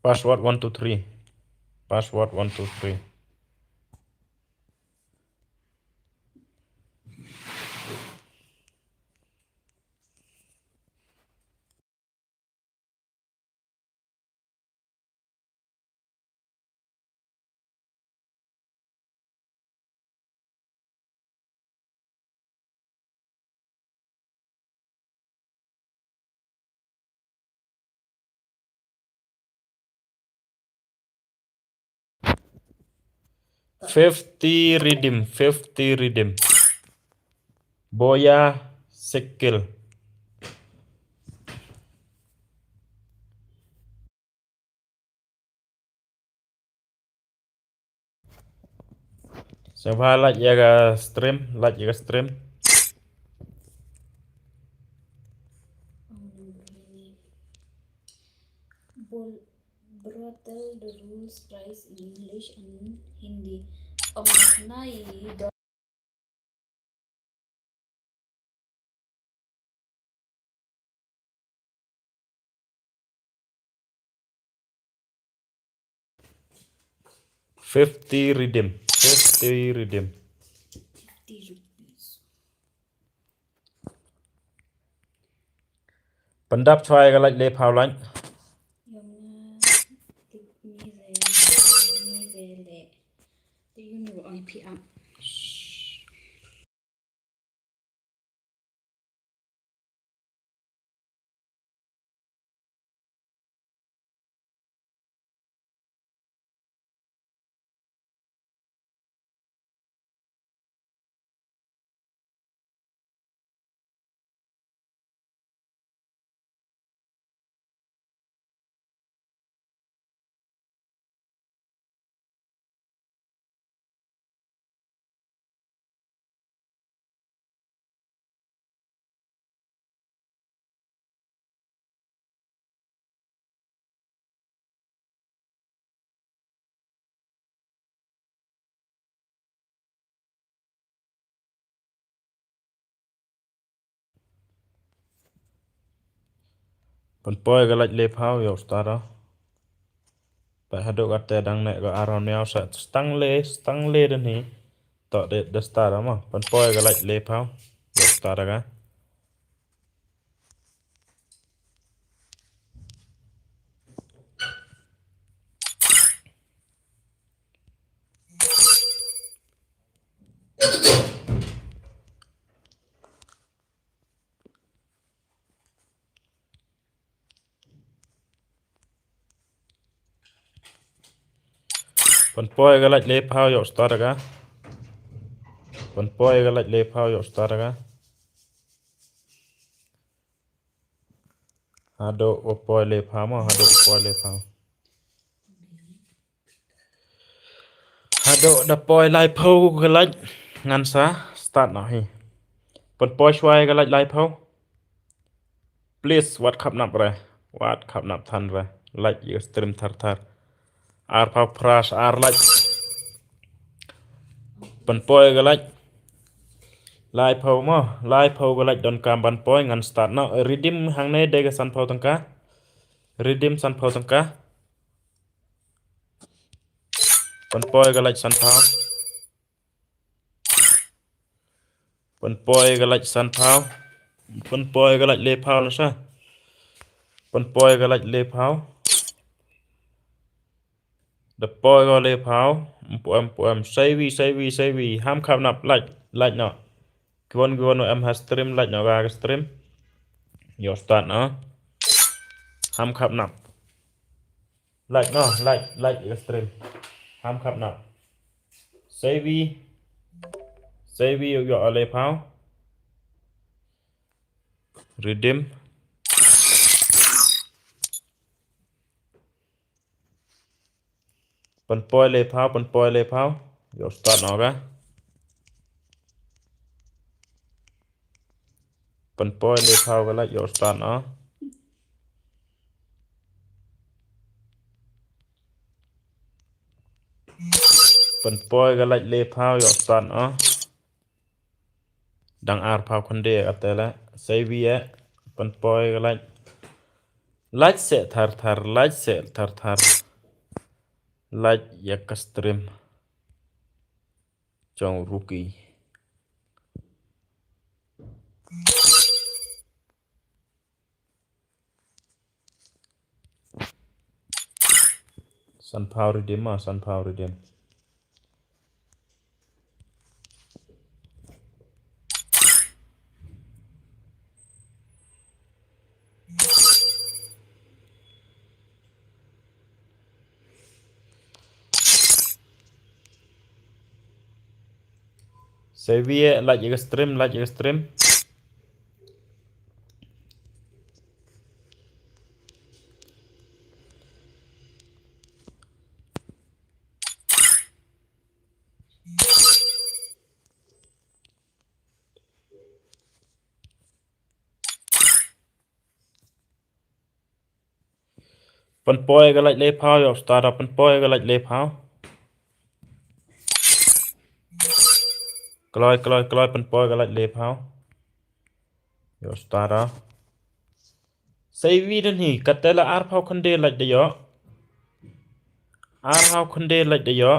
Password one two three. Password one two three. Fifty redeem, fifty redeem. Boya Sekil. Sngewbha like ïa ka stream, like ïa ka stream. Bol-, bro, tell the rules, price in English and Hindi. Ong nai do- Fifty redeem. Fifty redeem. Fifty rupees. Pyndap shuwa ïa ka light, le phaw light. Yong na, tip ni le, ni le le. Do you know I P up? Pynpoi ka light le phaw, ïoh start ah. Peit haduh katte dang neh ka arrow miaw sa stang le, stang le dang hi. To de da start ah mo. Pynpoi ka light le phaw, ïoh start ah ka. Pynpoi ka light le phaw, ïoh start ah ka. Pynpoi ka light le phaw, ïoh start ah ka. Haduh u poi le phaw mo, haduh u poi le phaw. Haduh da poi laiphew ka light ngan sa start noh hi. Pynpoi shuwa ïa ka light laiphew. Please, wat khapnap re. Wat khapnap than re. Light ïa ka stream thar thar. Arphew phra ar light. Pynpoi ka light laiphew mo, laiphew ka light donkam ban poi ngan start noh. Redeem hangne dei ka sanphew tyngka. Redeem sanphew tyngka. Pynpoi ka light sanphew. Pynpoi ka light sanphew. Pynpoi ka light lephew na sa. Pynpoi ka light lephew. Da poi ka lephew. Ym pu em, ym pu em. Seiwi, seiwi, seiwi. Ham khapnap light, light noh. Kiwon kiwon em ha stream light noh ka stream. Ïoh start noh. Ham khapnap. Light noh, light, light ïa ka stream. Ham khapnap. Seiwi. Seiwi ïoh ïoh lephew. Redeem. Pynpoi lephew, pynpoi lephew. Ïoh start noh ka. Pynpoi lephew ka light ïoh start noh. Pynpoi ka light lephew ïoh start noh. Dang arphew khyndiat kata la. Seiwi eh. Pynpoi ka light. Light seh thar thar, light seh thar thar. Light ïa ka stream. Jong Rookie. Sanphew redeem ma, sanphew redeem. Seiwi eh, light ïa ka stream, light ïa ka stream. Pynpoi ka light lephew, ïoh start noh, pynpoi ka light lephew. Kloi, kloi, kloi, pynpoi ka light lephew. Ïoh start noh. Seiwi dang hi, kata la arphew khyndiat light da ïoh. Arphew khyndiat light da ïoh.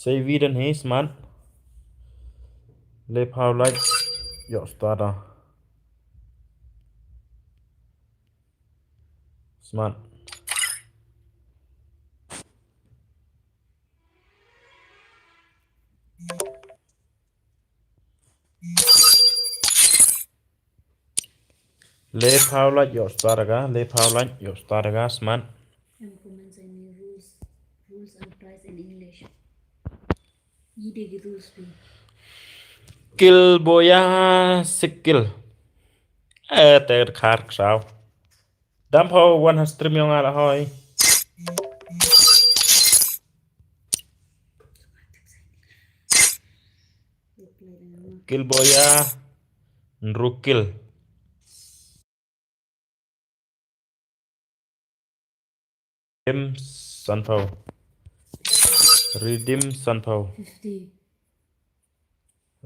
Sei wi don hi smat. Le phaw lait. Ïoh start ah. Smat. Le phaw lait ïoh start ka, le phaw lait ïoh start ka smat. Em comment sa ini rules, rules and price in English. Yi de ki rules phi. Kill boya sikil. Eh, te khar ksaw. Dam phaw wan ha stream yong ala hoi. Kill boya. Nrukil. Redeem sanphaw. Redeem sanphaw. Fifty.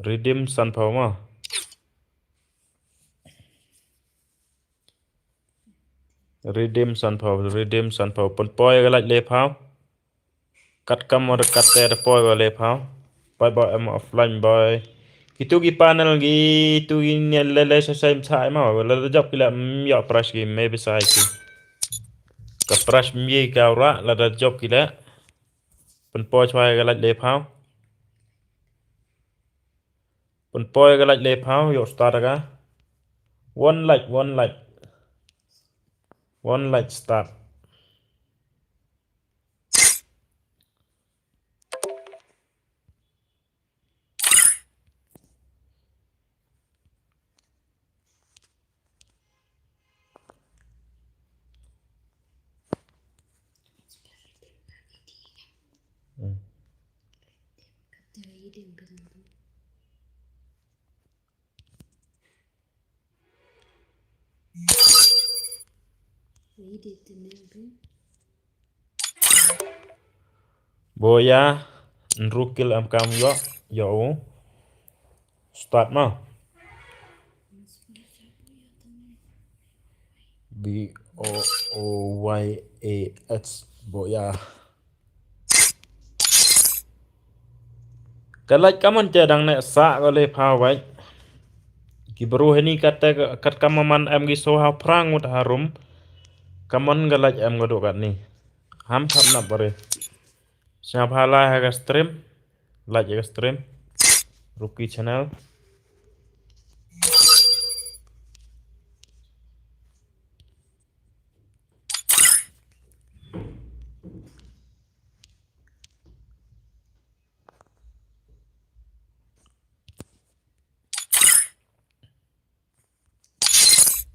Redeem sanphaw ma. Redeem sanphaw, redeem sanphaw. Pynpoi ka lait le phaw. Kat kam mo kat te da poi ba le phaw. Bye bye, em offline bye. Kitu ki panel kitu ki ne le le sa sa im sa ma. La da jop ki la, mm, ïoh prize ki me bi sa ki. Ka prize me ka ra la da jop ki la. Pynpoi chwa ka lait le phaw. Pynpoi ka lait le phaw, ïoh start ka. One like, one like. One like start. Hmm. Boya, nrukil am kam yo, yo. Start ma. B O O Y A H, boya. Ka lait kamon te dang ne sa ka le phaw wai. Ki bru heni kata kat kamaman em ki so ha prang mut harum. Kamon ka lait em ka do kat ni. Ham thap nap bare. Sngap halai ha ka stream. Like ha ka stream. Rookie channel.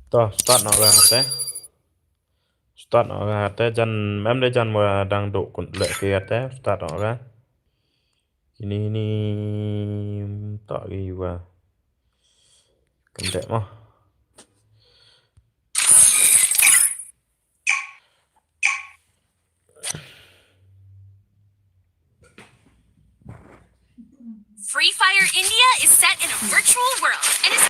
To, start noh ka te. Start noh ka te, jan, em de jan mo dang duk kun leh ki ka te, start noh ka. Kini ni, to ki wa. Kan dek mo. Free Fire India is set in a virtual world and is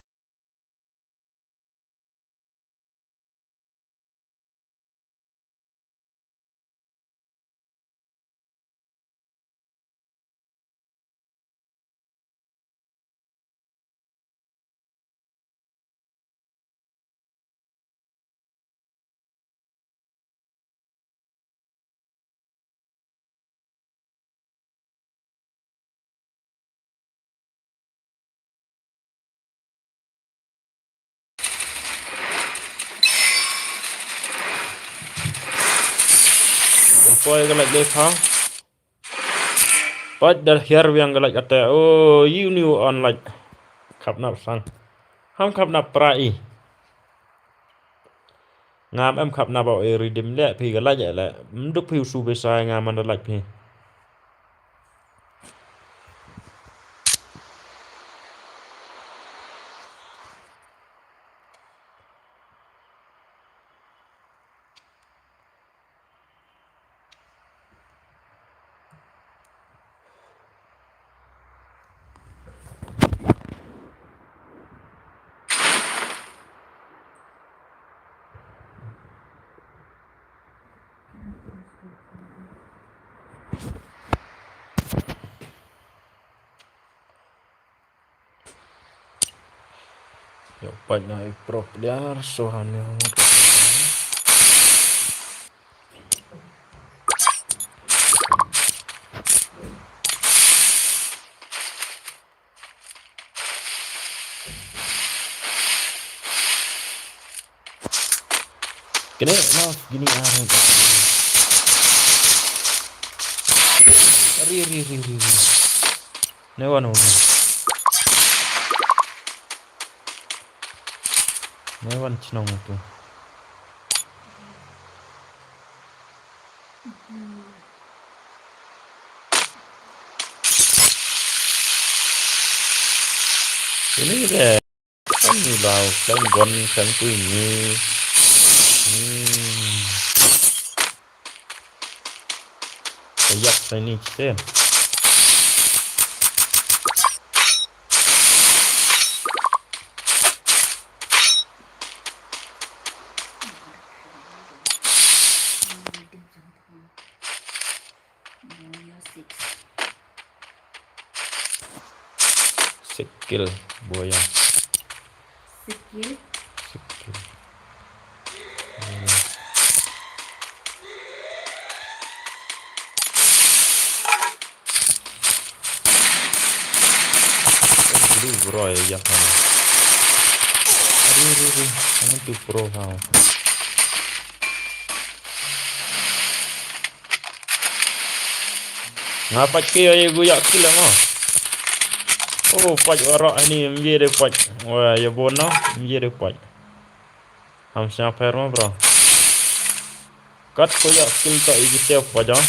Poi ka lait le pha. Pat da hiar wiang ka lait kata. Oh, you knew on lait. Khap nap sang. Ham khap nap pra i. Ngam em khap nap au e redeem le phi ka lait le. Mduk phi u su be sai ngam man da lait phi. Ïa, pait na i pro player, so hangne. Kene na gini ah. Ri, ri, ri, ri, ri. Ne wan, wan. Ne wan chnong tu. Ini ke. Kan ni lau, kan gon, kan tu ini. Hmm. Kayak sa ini, cen. Sikil, boya. Sikil. Sikil. Blue bro ya, ya. Aduh, aduh, aduh. Jangan tu pro kau. Nga pat ki ïa gu ïa kill mo. Oh, pat warok ni mje de pat. Wah, ïa bona mje de pat. Ham sniper mo, bro. Kat ko ïa kill to igi tep pa jong.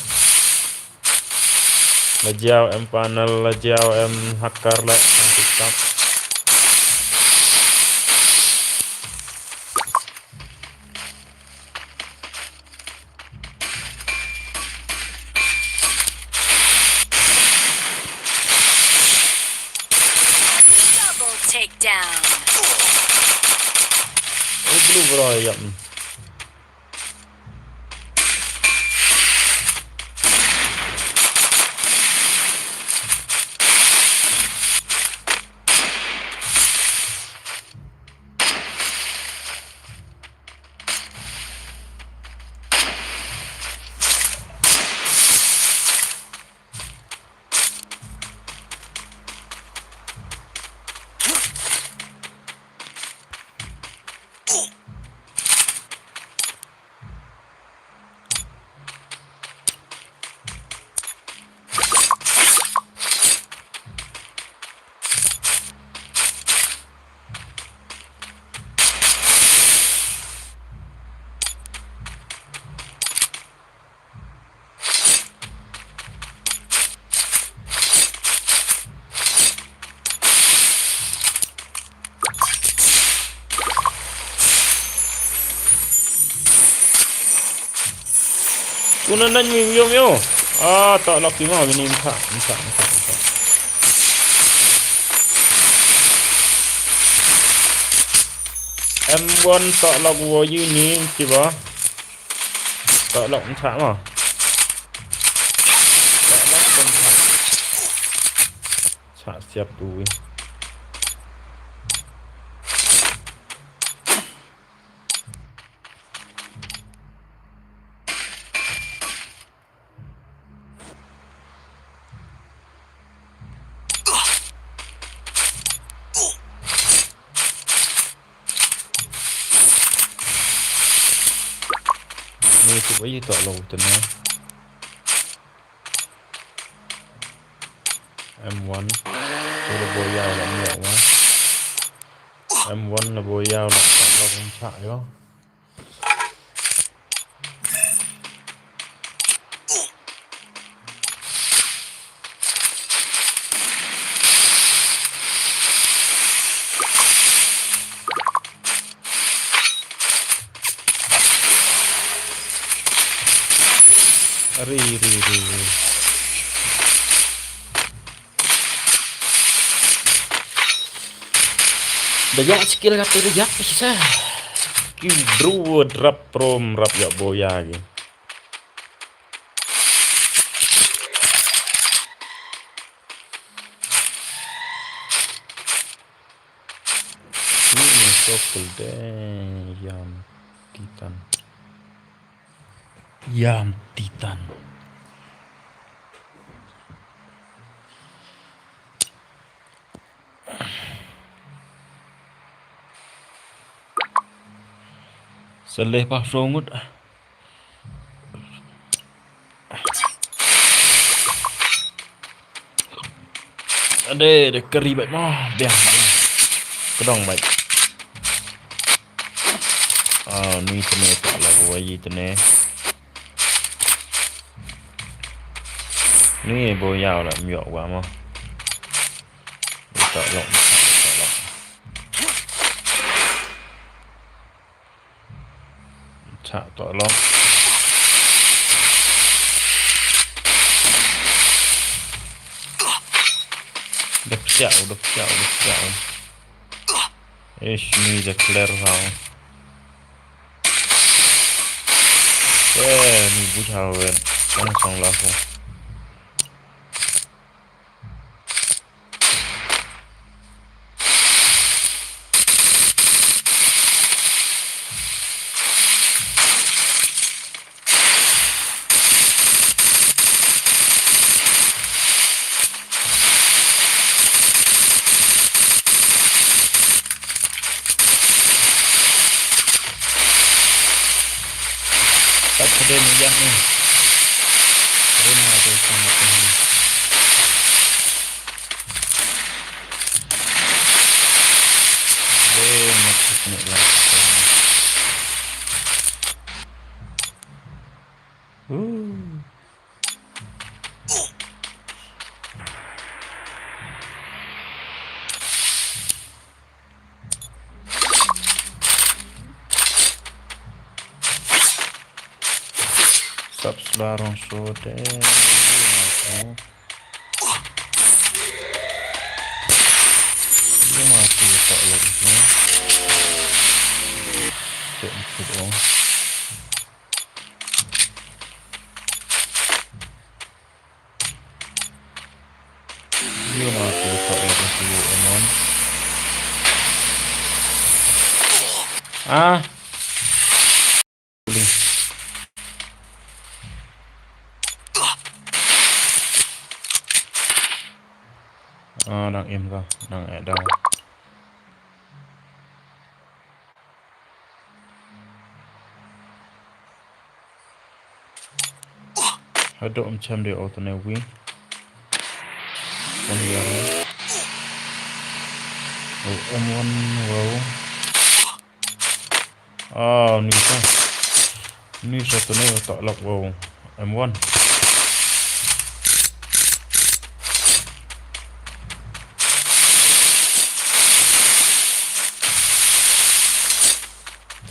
La jiaw em panel, la jiaw em hacker la em TikTok. Double takedown. Oh, blue bro, ya. Kuna nan mi mio mio. Ah, tak laki ma ini misa, misa, misa, misa. M one tak lak wo ini kiba. Tak lak misa ma. Tak lak misa. Sa siap tu. Ni tu bayi tak lau tu ni. M one. Tu la boya la miak ma. M one la boya la tak lau pun chak yo. Ri, ri, ri, ri. Da ïa skill kata da ïa pisa. Ki bru drap prom rap ïa boya ki. Ni ni Sokol de ïam titan. Ïam titan. Sa leh pa shngut. Ade, de kari bait mo. Biang, biang. Kedong bait. Ah, ni tene tak la bo yi tene. Ni bo yaw la myok wa mo. Tak lok, tak lok. Chak tok long. Dep siak, dep siak, dep siak. Ish, ni ja clear hau. Eh, ni but hau wen. Kan song la ko. Kat kedai ni yak ni. Kedai ni ada sama tu ni. Kedai ni kat ni lah. Uh. Sap sla rong so de. Yung mga kita lang, no? Check it out. Yung mga pusa, yung pusa, yung M one. Ah! Ah, nang im ka, nang eh down. Haduh macam dia auto ne win. One year. Oh, M one, wow. Ah, ni sa. Ni sa tu ni tak lak, wow. M one.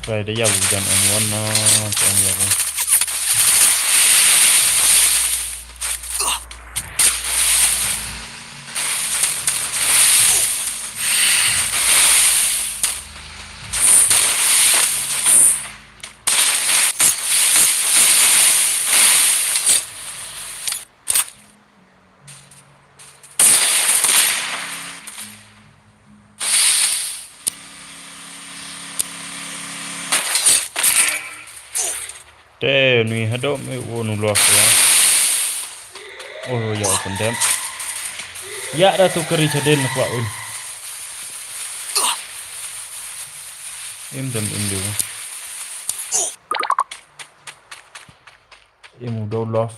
Try da ïa u jan M one na, try ïa u. Te nui haduh me u nu loh ya. Oh ya, open dem. Ya da tu kari chaden kwa un. Im dem im dem. Im u do loh.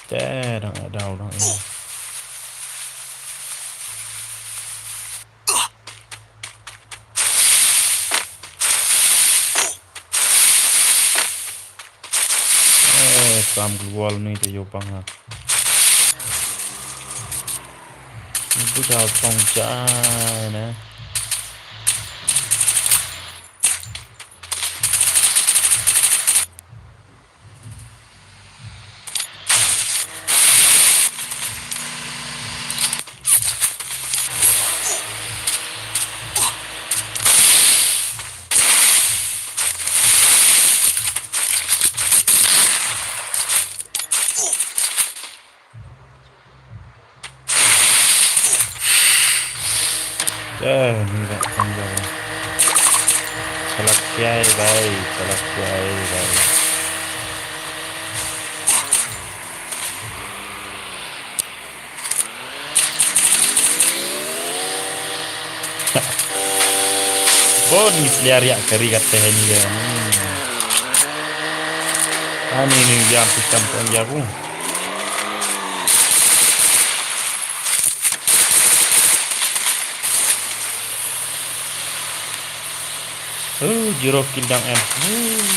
Te dang ïa daw dang ïa. Eh, sam global ni te yo pang ha. Ni tu daw tong jai ne. Eh, ni dah tanggal. Salak kiai bai, salak kiai bai. Bon, ngi sliar ïa kari kat teh ni ya. Ani ni jam pisang pon jabu. Uh, zero kill dang em. Uh.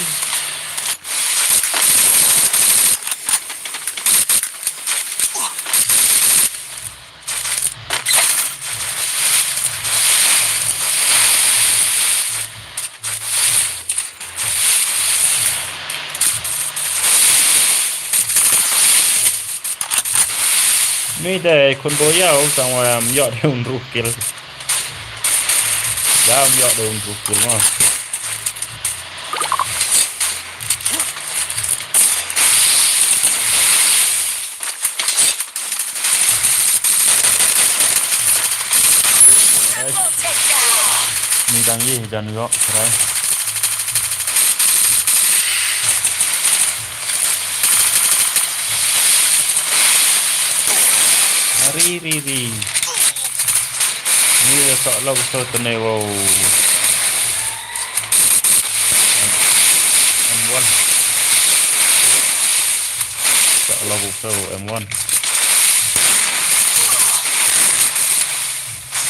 Ni dei khun bo ïa u tang wa am ïoh de un rukil. Ya am ïoh de un rukil ma. Ni dang ye jan yo, try. Ri, ri, ri. Ni tok lo so tene wow. M one. Tok lo so M one.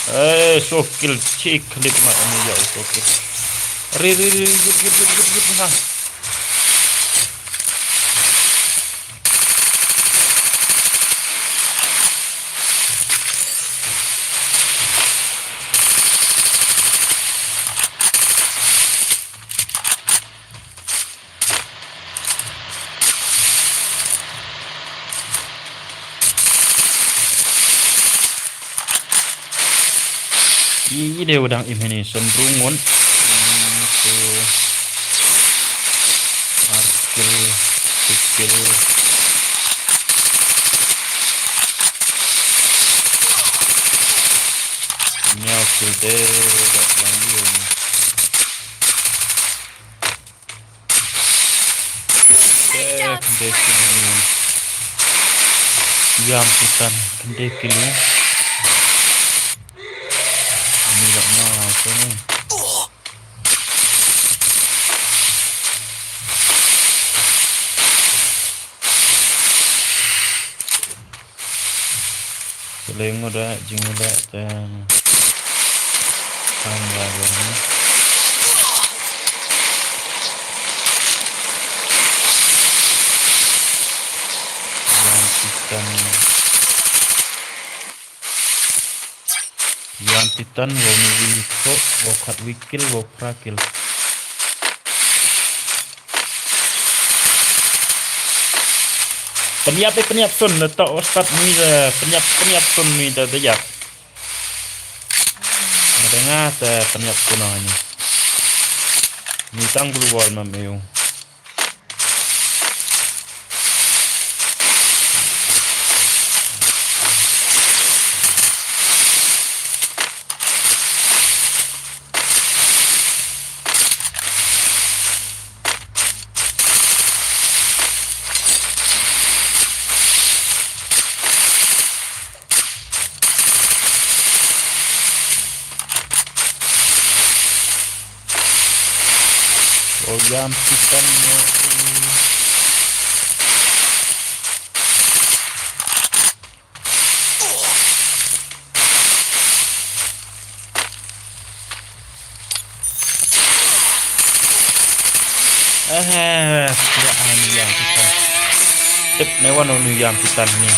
Eh, so kill chik clip ma ini ya so kill. Ri, ri, ri, git, git, git, git, git, ha. I, i dei u dang im hini, son rungun. Hmm, so. Ar kill, six kill. Nyaw kill de, dak lang yun. Eh, khyndai kilo. Ïam titan, khyndai kilo. Ini dah mau, apa ni? Shaleng u da jingmut da te. Tang la wan ni. Wan titan. Wan titan, wow ni wi tok, wow khat wi kill, wow phra kill. Pynïap, eh, pynïap sun, na tok start ni, eh, pynïap, pynïap sun ni da, da ïap. Nga da nga te pynïap sun ni. Ni tang blue wall mam eu. Oh, ïam titan mo. Eh, ya, ah, ni ïam titan. Tip ne wan ni ïam titan ni.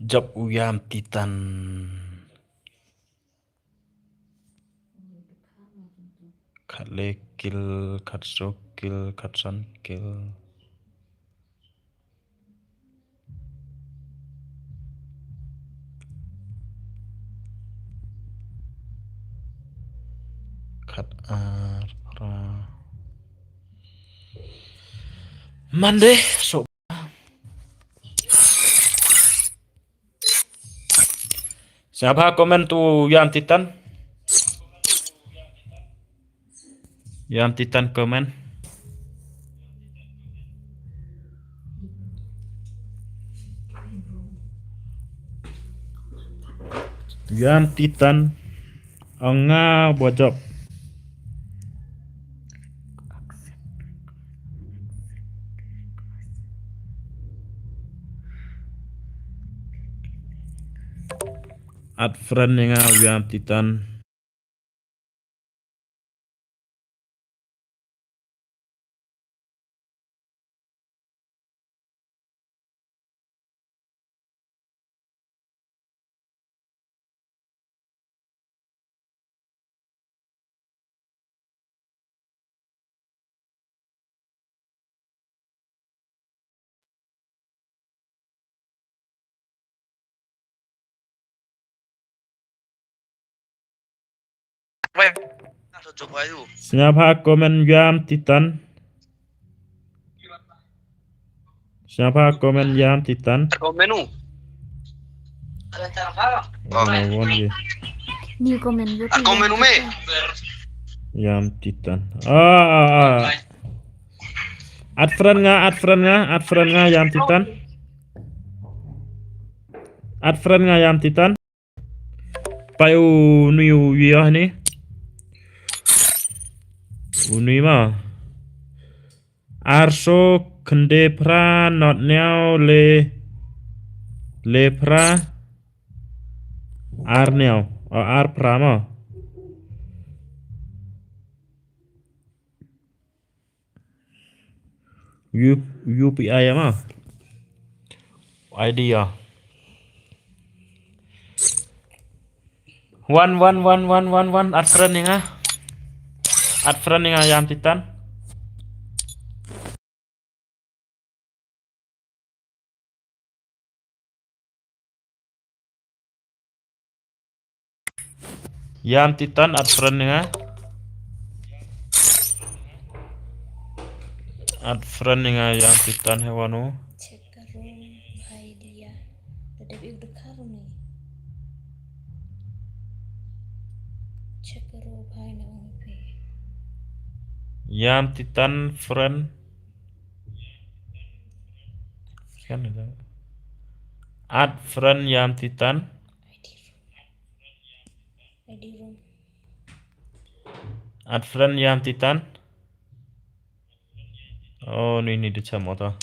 Jop u ïam titan. Khat le kill, khat so kill, khat san kill. Khat ar, phra. Monday, so. Sngap ha comment u Yam Titan. Yam Titan comment. Yam Titan. Ong nga bojok. Add friend ïa nga u Yam Titan. Sngap ha comment Yam Titan. Sngap ha comment Yam Titan. Comment u. Wan, wan ye. New comment, comment u me. Yam Titan. Ah, ah, ah. Add friend nga, add friend nga, add friend nga Yam Titan. Add friend nga Yam Titan. Peit u nui u ïa ni. U nui ma. Arso khyndai phra nod hynñiew le, le phra ar hynñiew. O, ar phra ma. U-, U P I ma. I D ïa. Wan, wan, wan, wan, wan, wan. Add friend ïa nga. Add friend ïa nga Yam Titan. Yam Titan, add friend ïa nga. Add friend ïa nga Yam Titan, he wan u. Check karo bhai dia. Da dep ïa u dkhar ni. Check karo bhai na ong phi. Yam Titan friend. Friend ïa nga. Add friend Yam Titan. Add friend Yam Titan. Oh, ni, ni dia cha mota.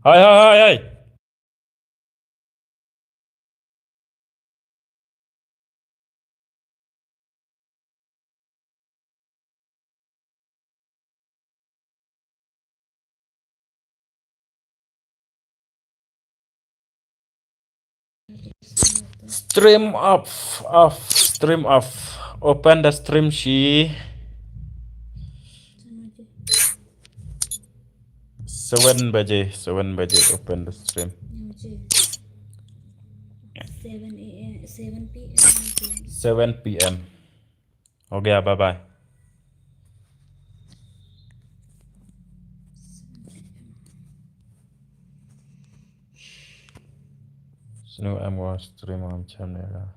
Hai, hai, hai, hai. Stream off, off, stream off. Open the stream shi seven baje, seven baje open the stream. Seven A M, seven P M. Seven P M. Okay, bye bye. Snow, I'm watch stream on camera.